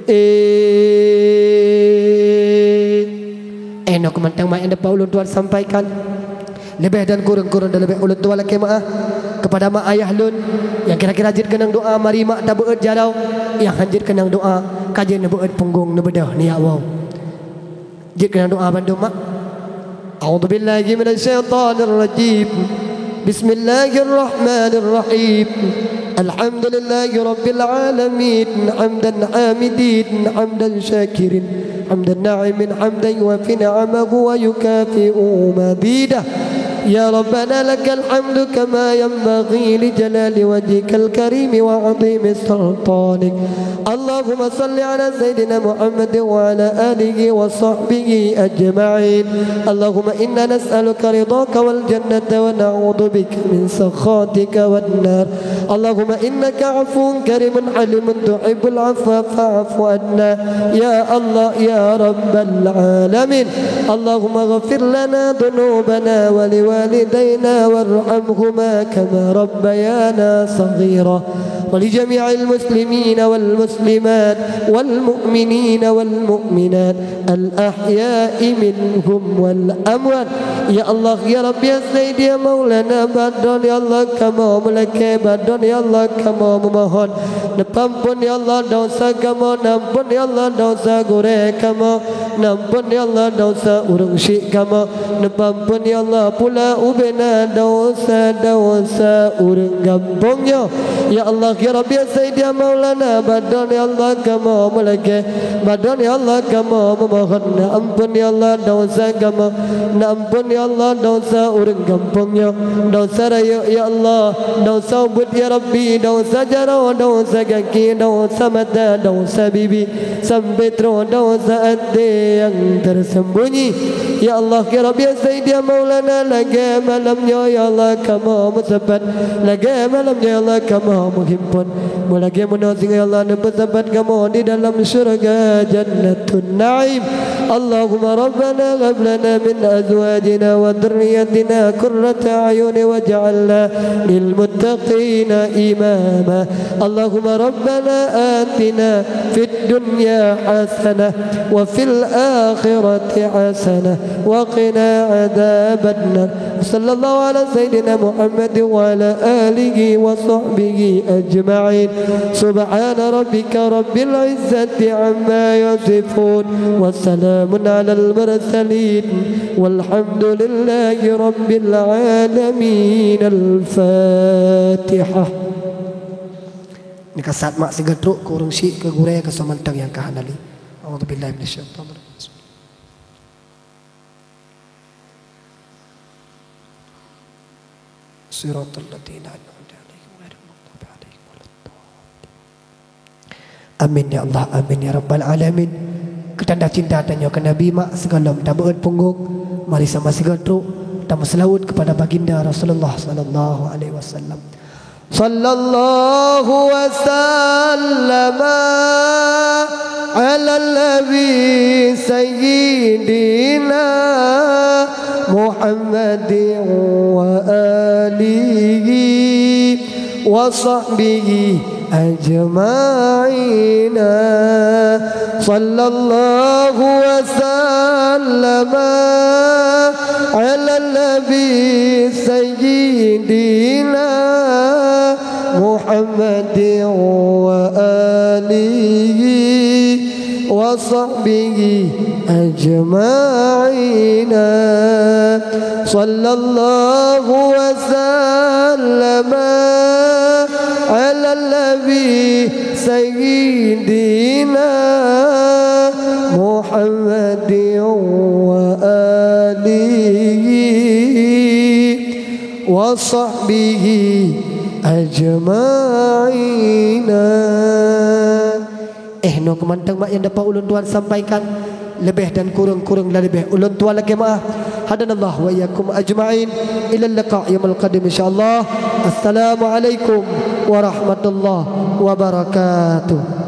Eh, eh, nyoe keuh mantong mak nyang dapat ulôn tuan sampaikan. Leubeh dan kureueng-kureueng dan leubeh ulôn tuan lakée meuáh keupada mak ayah lôn nyang kira-kira jeuet keunong doá, mari mak tabeuet jaroe, nyang han jeuet keunong doá, ka jeuet neubeuet punggong neubeudôh nyak woe. Jeuet keunong doá bandum mak. A'udzubillahi minasyaitonirrajim. Bismillahirrahmanirrahim. الحمد لله رب العالمين، حمدا حامدين، حمدا شاكرين، حمدا ناعمين، حمدا يوافي نعمه ويكافئ مزيده. يا ربنا لك الحمد كما ينبغي لجلال وجهك الكريم وعظيم سلطانك. اللهم صل على سيدنا محمد وعلى آله وصحبه أجمعين. اللهم إنا نسألك رضاك والجنة ونعوذ بك من سخطك والنار. اللهم إنك عفو كريم حليم تحب العفو فاعف عنا يا الله يا رب العالمين. اللهم اغفر لنا ذنوبنا ولوالدينا وارحمهما كما ربيانا صغيرا. ولجميع المسلمين والمسلمات والمؤمنين والمؤمنات الأحياء منهم والأموات. Ya Allah, ya Rabbi, ya Sayyidi, ya Maulana, bak droe ya Allah kamoe meulakée, bak droe ya Allah kamoe meumohon. Neupeuamphon ya Allah desya kamoe, neuamphon ya Allah desya gurée kamoe, neuamphon ya Allah desya ureuëng syik kamoe. Neupeuamphon ya Allah pula ubena desya-desya ureuëng gampông nyoe. Ya Allah, ya Rabbi, ya Sayyidi, ya Maulana, bak droe ya Allah kamoe meulakée, bak droe ya Allah kamoe meumohon. Neuamphon ya Allah desya kamoe, neuamphon ya Allah desya ureuëng gampông nyoe. Desya rayeuk ya Allah, desya ubit ya Rabbi, desya jaroe, desya gaki, desya mata, desya bibi, sampai troh desya até nyang tersembunyi. Ya Allah, ya Rabbi, ya Sayyidi, ya Maulana, lagée malam nyoe ya Allah kamoe meusapat, lagée malam nyoe ya Allah kamoe meuhimpon. Meulagée meunoe singoh ya Allah neupeusapat kamoe di dalam syeuruga Jannatun Naim. اللهم ربنا هب لنا من أزواجنا وذرياتنا قرة أعين واجعلنا للمتقين إماما. اللهم ربنا آتنا في الدنيا حسنة وفي الآخرة حسنة وقنا عذاب النار. صلى الله على سيدنا محمد وعلى آله وصحبه أجمعين. سبحان ربك رب العزة عما يصفون. وسلام على المرسلين. والحمد لله رب العالمين. الفاتحة. Nyoe ka saat mak sigoe trok keu ureuëng syik, keu gurée, keu soe mantong nyang ka hana lé. A'udzubillahi minasyaitonirrajim. Siratal ladzina an'amta 'alaihim ghairil maghdubi 'alaihim waladdallin. Amin ya Allah, amin ya rabbal alamin. Keu tanda cinta tanyoe keu Nabi, mak sigohlom tabeuet punggong, mari sama sigoe trok tameuseulaweuet keupada Baginda Rasulullah sallallahu alaihi wasallam. صلى الله وسلم على النبي سيدنا محمد وآله وصحبه أجمعين. صلى الله وسلم على النبي سيدنا محمد وآله وصحبه أجمعين. صلى الله وسلم على النبي سيدنا محمد وآله وصحبه أجمعين. Eh, nyoe keuh mantong mak nyang dapat ulôn tuan sampaikan. Leubeh dan kureueng-kureueng lalebeh ulôn tuan lakée meu'ah. Hadanallahu wa iyyakum ajma'in. Ilal liqa' yaumil qadim insyaallah. Assalamualaikum warahmatullahi wabarakatuh.